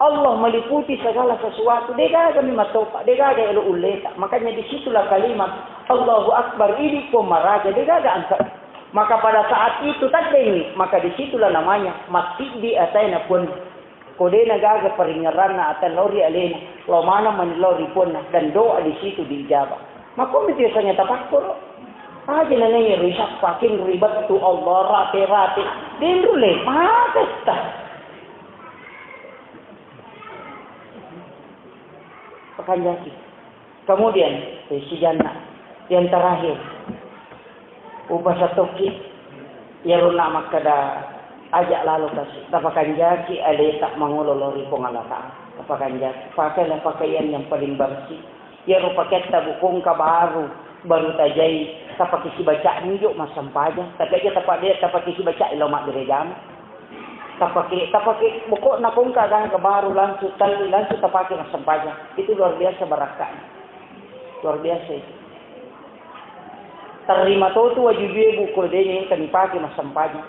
Allah meliputi segala sesuatu, de'gaga mi matopa, de'gaga elo ulleta. Makanya disitulah kalimat Allahu Akbar, idi Puang maraja, de'gaga angka'ta. Maka pada saat itu taddengi, maka disitulah namanya mattiddi ataena Puang. Ko de'na gaga paringngeranna ata lao ri alena, lao maneng mani lao ri Puanna, dan doa di situ diijabah. Makkomi tu biasanya tapakkoro. Aja nanai ri sappa, kin ri bettu, Allah, rate-rate. Denru le, matetta. Pakanjaki. Kemudian, eh, sijanna yang terakhir, upasatokki, iyaro na makkeda, aja lalo kasi, tapakanjaki aleta mangolo lao ri Puang Allah Ta'ala. Tapakanjaki, pakailah pakaian yang paling bersih. Iyaro paketta bukongka baru, baru tajai, tapake sibaca nijo massempajang. Tapi aja tapa-, tapake sibaca lao mabbere jama. Tapake, tapake pokokna kongka gangka baru langsung talli, langsung tapake massempajang. Itu luar biasa barakka'na. Luar biasa itu. Terima to tu wajujue buko dene engka nipake massempajang.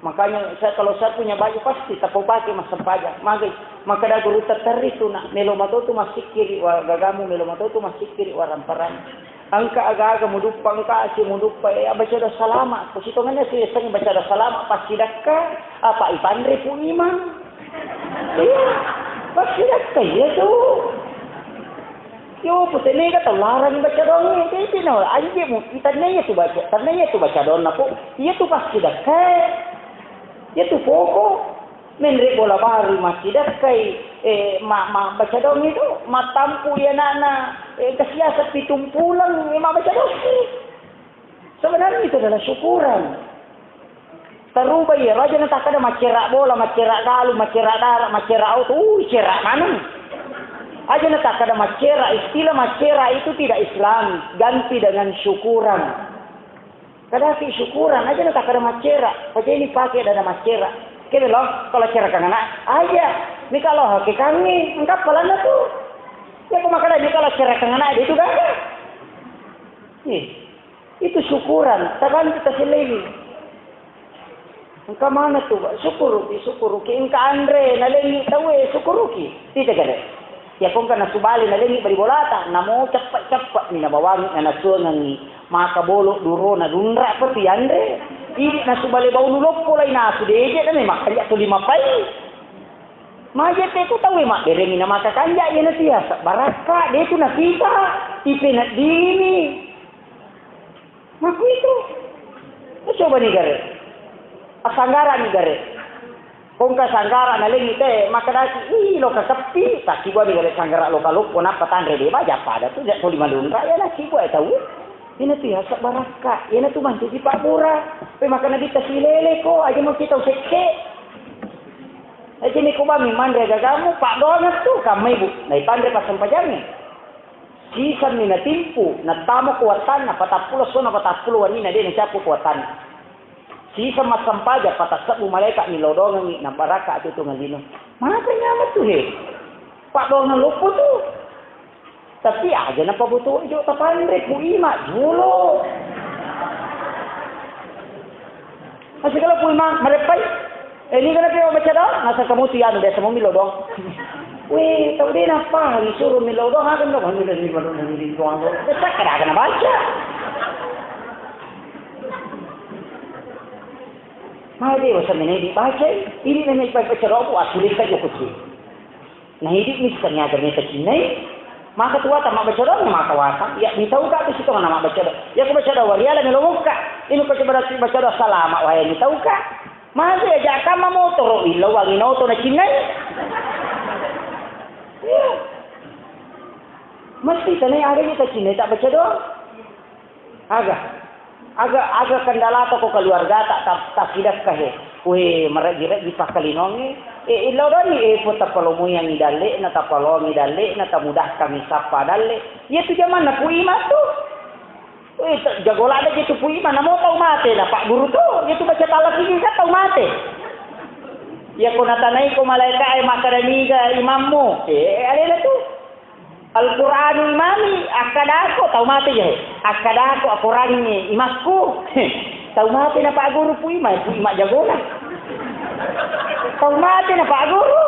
Makanya saya, kalau saya punya baju pasti tapau pake massempajang. Magai, makkeda guru terri tu nak, melo mato tu massikkiri wa gagamu, melo mato tu massikkiri wa ramparang. Engka aga-aga muduppa, engka asi muduppa, eh, baca doa salama. Ko sitongenna si yasengnge baca doa salama, passidakka, apa ipanre Pu Imang. Iya, passidakka iya tu. Yo, putene ka tau larang baca doang, eh, tete no, anje mu, itanna iya tu baca, tanna iya tu baca doang, napo, iya tu passidakka, iya tu poko. Menre bola baru massidakkai, eh, ma, ma, baca doang itu, mattampu iya anakna, eh, kasiasa pitung pulang, eh, ma baca doang. Sebenarnya itu adalah syukuran. Tarubai iya, aja natakkada maccera bola, maccera galu, maccera dara, maccera auto, uh, cera maneng. Aja natakkada maccera, istilah maccera itu tidak Islam, ganti dengan syukuran. Kadaki syukuran, aja natakkada maccera, paja ini pakai dana maccera. Kene lo, kalau cera kangana, aja, ini kalau hakikangi, engkau pelana tu. Ya, aku makan aja kalau cera kangana, dia itu gagal. Ih, itu syukuran, tabantu tasillengi. Engka maneng tu, syukuruki, syukuruki, engka anre, nalengi tauwe, syukuruki. Ita gare. Ya kongka nasubali nalengi bali bolata, namo ceppe-ceppe mi nabawangi, nanasuangengi. Maka bolo durona lunra pa tu yanre. Idi nasubali baunu loppo lai nasu deje na memang kanja tuli mapai. Maje te tu tauwe mabberengi na maka kanja, iya na tiasa barakka, de tu nasita, ipeneddingini. Makkuitu. Coba ni gare. Assanggara ni gare. Kongka sanggara nalengi te, makkedaki, "Ih, loka keppi." Takkibua ni gare sanggara loka loppo, nappa tanre de baja pada tu, jak toli malunra, ya nakkibua tau. Ina tu yasa barakka, ina tu mancaji pabbura. Pe makkeda Nabitta silele ko, aja mo kita usekke. Aja ni ko bami manre gagamu, paddoangeng tu, kamma ibu. Naipanre passempajangnge. Sisenni natimpu, nattama ko wattanna, patappulo essona, patappulo wenninna, de nacappu ko wattanna. Siseng massempajang, patassebbu malaeka millau doangengngi, nabarakka atutungang lino. Maka nyameng tu, he. Paddoangeng loppo tu. Tapi aja napabutu jo tapanre, Pu Ima, julo. Masih kalau Pu Ima, mareppai. Eh, ini kenapa baca doang? Masa kamu tuh ya, biasa mau millau doang. Weh, tau de napa, disuruh millau doang, akan doang, millau, millau, millau, millau doang. Besar kada kena baca. Mau de, masa meneh dibaca, ini memang baca doang, aku lihat saja kucing. Nah, idi mi sisengnge aga meta cinnai, maka tu wata mabbaca doang, maka wata. Ya, mitauka tu sitongenna mabbaca doang. Ya, ku baca doang, wariala melo mukka. Inu ko coba baca doang salama, waya mitauka. Masa ya, jaka ma motoro, illa wangi noto na cinnai. Iya. Mesti tanai aga meta cinnai tak baca doang. Aga, aga, aga kendalata ko keluargata, ta-, tassidekka he. Weh, marejji-rejji pakkalinongnge. Eh, illau doni, eh, pu tapalomoyangi dalle'na, tapaloangi dalle'na, tamudakkangi sappa dalle. Iya tu jamanna Pu Ima tu. Weh, ta-, jago ladde ji tu Pu Ima, namo tau mate, na Pak Guru tu. Iya tu baca talaki kan tau mate. Iya ko natanai ko malaika e makkada niga imammu. Eh, alena tu. Al-Qur'anu imami, akkadako, tau mate jahe, akkadako Al-Qur'angnge imakku. Tau mate na Pak Guru, Pu Imang, Pu Imang jagona. Tau mate na Pak Guru.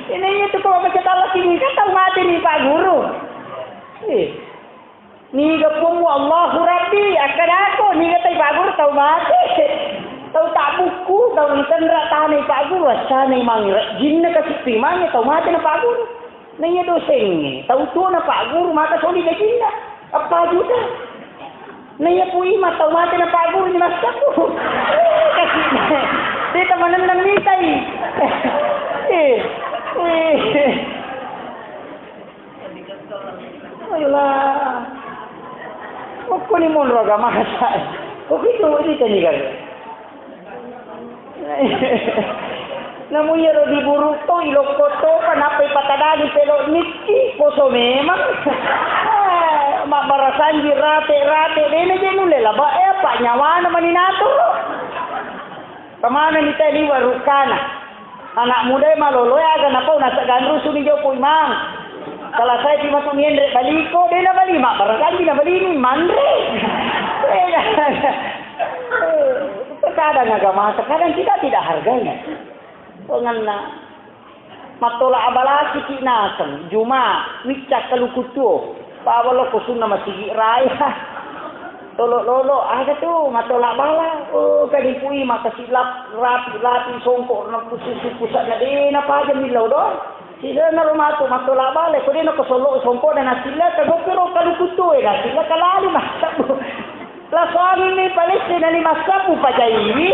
Ini itu kalau baca talak ini kan tau mate ni Pak Guru. Eh. Niga Puang Allahu Rabbi, akkadako, niga tai Pak Guru tau mate. Tau tabbukku, tau nitenra tanai Pak Guru, assanai mangi rejjinna kasippi mangi tau mate na Pak Guru. Naiya dosengnge, tau tuo na Pak Guru, maka soli gajinna. Eppa juta. Naiya Pu Imang tau mate na Pak Guru ni massakku. Eh, kasih. Dia temanenna mitai. Eh, eh. Ayolah. Okkoni monro agama sa. Okkoni tu ini tadi kan. Namu iyaro diburu to, ilokko to, pa nappai patadani pelo nikki, poso memang. Eh, mabbarasanji rate-rate, dena je nulle laba, eh, apa nyawana mani natoro. Kemana ni tadi warukana? Anak muda malolo ya, aga napau nasa ganru suni jopo imang. Kalau saya cuma tu mienre baliko, dena bali, mabbarasanji na bali ni manre. Eh, kadang agama, kadang kita tidak hargainya. Tonganna. Mattola abalasiki naseng, Juma, wicca kaluku tuo. Pawa lo ko sunna masigi raya. Lolo-lolo, aga tu, mattola bala. Oh, kadipui makasillap, rapi-rapi, songko, na pususu, pusat na dena paja millau do. Sisena ro matu, mattola bala, ko dena ko solo, songko, dan nasilla, kagopi ro kaluku tuo, nasilla kalalu, masabu. Lasoangi mi palesse nani massappu pajaiwi.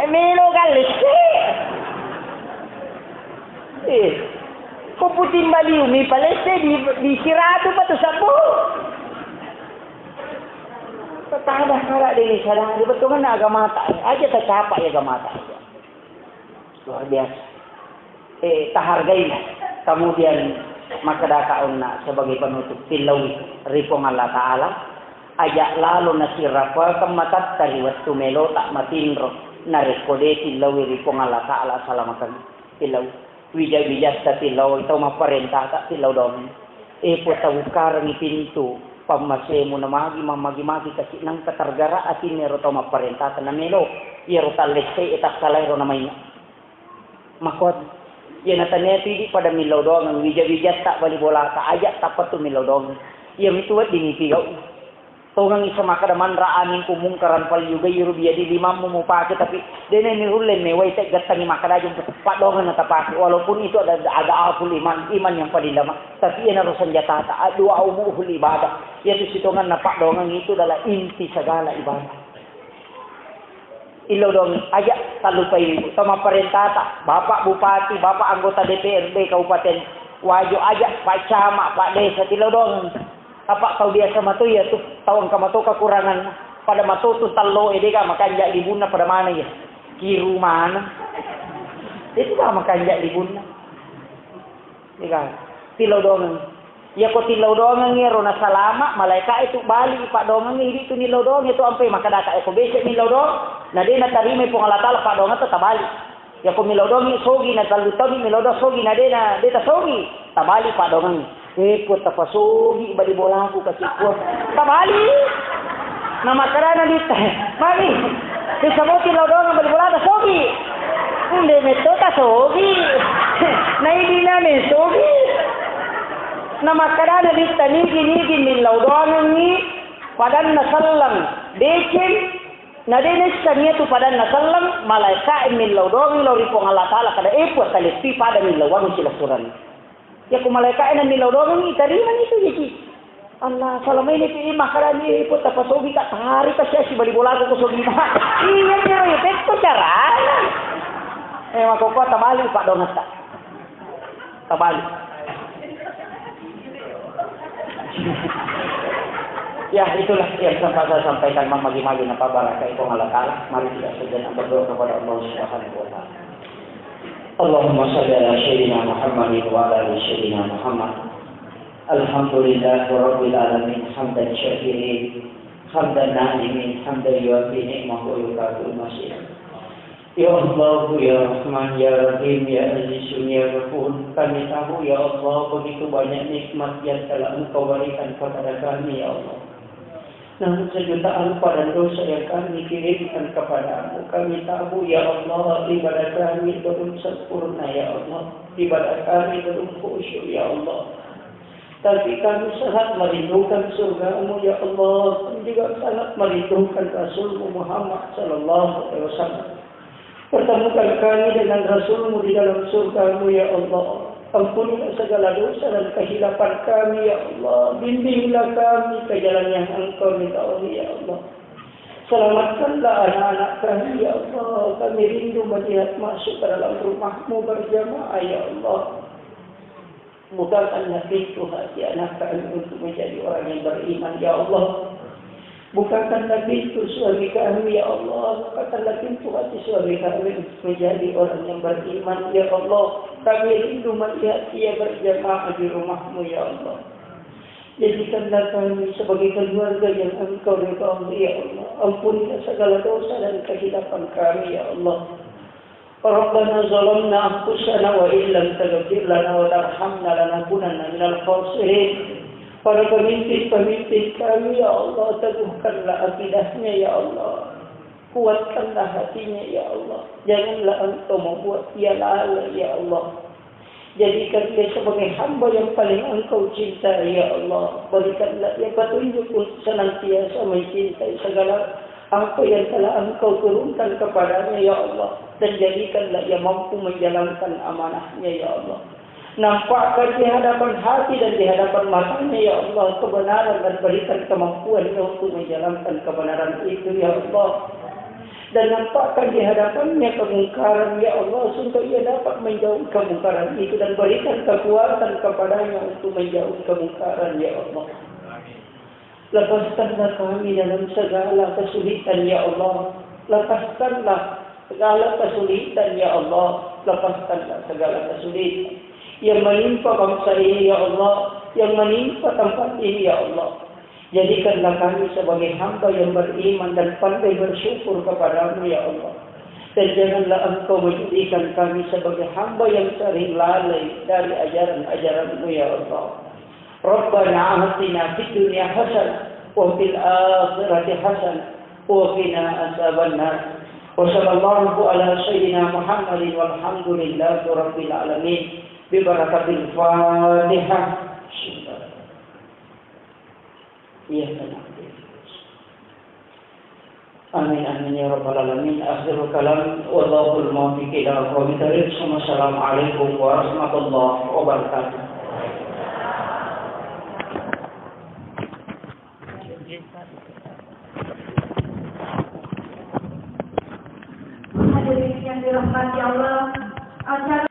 Melo gallesse. Eh, ko puting baliu mi palesse di, di siratu patu sabbu. Pada kala deni sadari bettuanna agamata. Aja tacapa ya agamata. Luar biasa. Eh, tahargailah. Kemudian makkedaka onna sebagai penutup, tillaui ri Puang Allah Ta'ala, aja lalo nasirapakeng matatta ri wettu melota matinro, narekko de tillaui ri Puang Allah Ta'ala salamakeng. Tillau. Wija-wijatta tillaui, tau mapparentata tillau dongeng. Eh, Puang, tabukkarengngi pintu pammasemu, namagi mammagi-magi kasi nangka tergerak atinna ero tau mapparentata namelo, iyaro tallesse e tassalaero namainga. Makkuatu, iyana tania tu idi pada millau doangeng, wija-wijatta bali bolata aja tappa tu millau doangeng. Iyamitu wedding ipigau. Tongengi semakkeda, "Man ra'a minkum mungkaran falyughayyirhu biyadihi," limammu mupake, tapi dena nirulle mewai teggattangi makkeda aja paddoangeng na tapake, walaupun itu ada, ada aful iman, iman yang paling lemah, tapi iyanaro senjatata, addu'a umuhul ibadah, iyatu sitongenna paddoangeng itu adalah inti segala ibadah. Illau dongeng, aja tallupai tau mapparentata, Bapak Bupati, Bapak anggota D P R D Kabupaten Wajo, aja Pak Camat, Pak Desa, tillau dongeng. Apa tau biasa mato iya tu, tau engka mato kekurangan, pada mato tu tallo e dega makanja libunna pada mana iya. Kiru mana? Itu dah makanja libunna. Iya kan? Tillau doangeng. Iyako tillau doangeng iyaro nasalama, malaeka'e tu bali paddoangeng, idi tu nillau doangeng tu ampe makkadaka, eko bese nillau doang, na de natarimai Puang Allah Ta'ala paddoangetta, tabali. Iyako millau doangi sogi na tallu taunni millau doang sogi na de na de tasogi, tabali paddoangeng. Eh, Puang, tapasogi bali bolaku kasi Puang. Tabali. Namakkedana Ditta, "Magi, bisa boti lao doang bali bolata sogi?" "Ende metto ta sogi." Naidina ne sogi. Namakkedana Ditta, "Nigi-nigi millau doangengngi padanna selleng deceng, na de nessang iyatu padanna selleng, malaeka'e millau doang lao ri Puang Allah Ta'ala kada, eh, Puang, taleppui pada millauang silessureng." Iyako malaeka'e namillau doangengngi, tarimani tu jaji. Allah, salamaini pi makkedani, "Eh, Puang, tapasogi ka, tari ka sia sibali bolaku ko sogi ma." Iya, iya, iya, pekko carana. Eh, makkokkoe tabali paddoangetta. Tabali. Ya, itulah yang sempat saya sampaikan, mamagi-magi napabarakai Puang Allah Ta'ala. Mari kita sejenak berdoa kepada Allah Subhanahu wa Ta'ala. Allahumma salli ala Sayyidina Muhammadin wa ala ali Sayyidina Muhammad. Alhamdulillahi Rabbil Alamin, hamdan syakirin, hamdan na'imin, hamdan yuwafi ni'mahu wa yukafi'u mazidah. Ya Allah, ya Rahman, ya Rahim, ya Azizun, ya Ghafur, kami tahu, ya Allah, begitu banyak nikmat yang telah Engkau berikan kepada kami, ya Allah. Namun sejutaan padang dosa yang kami kirimkan kepadamu, kami tahu, ya Allah, ibadah kami belum sempurna, ya Allah. Ibadah kami belum khusyuk, ya Allah. Tapi kami sangat merindukan surgamu, ya Allah, dan juga sangat merindukan Rasulmu Muhammad sallallahu alaihi wasallam. Pertemukan kami dengan Rasulmu di dalam surgamu, ya Allah. Ampunilah segala dosa dan kehilapan kami, ya Allah. Bimbinglah kami ke jalan yang Engkau ridhoi, ya Allah. Selamatkanlah anak-anak kami, ya Allah. Kami rindu melihat masuk ke dalam rumahmu berjamaah, ya Allah. Bukakanlah pintu hati anak kami untuk menjadi orang yang beriman, ya Allah. Bukakanlah pintu suami kami, ya Allah. Bukakanlah pintu hati suami kami untuk menjadi orang yang beriman, ya Allah. Kami rindu melihat dia berjamaah di rumahmu, ya Allah. Jadikanlah kami sebagai keluarga yang Engkau ridhoi, ya Allah. Ampunilah segala dosa dan kehilapan kami, ya Allah. Rabbana zalamna anfusana wa illam taghfir lana wa tarhamna lanakunanna minal khasirin. Para pemimpin-pemimpin kami, ya Allah, teguhkanlah akidahnya, ya Allah. Kuatkanlah hatinya, ya Allah. Janganlah Engkau membuat ia lalai, ya Allah. Jadikan ia sebagai hamba yang paling Engkau cintai, ya Allah. Berikanlah ia petunjuk untuk senantiasa mencintai segala apa yang telah Engkau turunkan kepadanya, ya Allah. Dan jadikanlah ia mampu menjalankan amanahnya, ya Allah. Nampakkan di hadapan hati dan di hadapan matanya, ya Allah, kebenaran dan berikan kemampuannya untuk menjalankan kebenaran itu, ya Allah. Dan nampakkan di hadapannya kemungkaran, ya Allah, sehingga ia dapat menjauhi kemungkaran itu dan berikan kekuatan kepadanya untuk menjauhi kemungkaran, ya Allah. Lepaskanlah kami dalam segala kesulitan, ya Allah. Lepaskanlah segala kesulitan, ya Allah. Lepaskanlah segala kesulitan yang menimpa bangsa ini, ya Allah, yang menimpa tempat ini, ya Allah. Jadikanlah kami sebagai hamba yang beriman dan pandai bersyukur kepada-Mu, ya Allah. Dan janganlah Engkau menjadikan kami sebagai hamba yang sering lalai dari ajaran-ajaran-Mu, ya Allah. Rabbana atina fid dunya hasanah wa fil akhirati hasanah wa qina azabannar. Wa sallallahu ala sayyidina Muhammadin walhamdulillahi rabbil alamin. Bi barakatil Fatihah. Iya, tenang. Amin, amin, ya rabbal alamin. Akhirul kalam, wallahul muwaffiq ila aqwamit thariq. Assalamualaikum warahmatullahi wabarakatuh. Hadirin yang dirahmati Allah, acara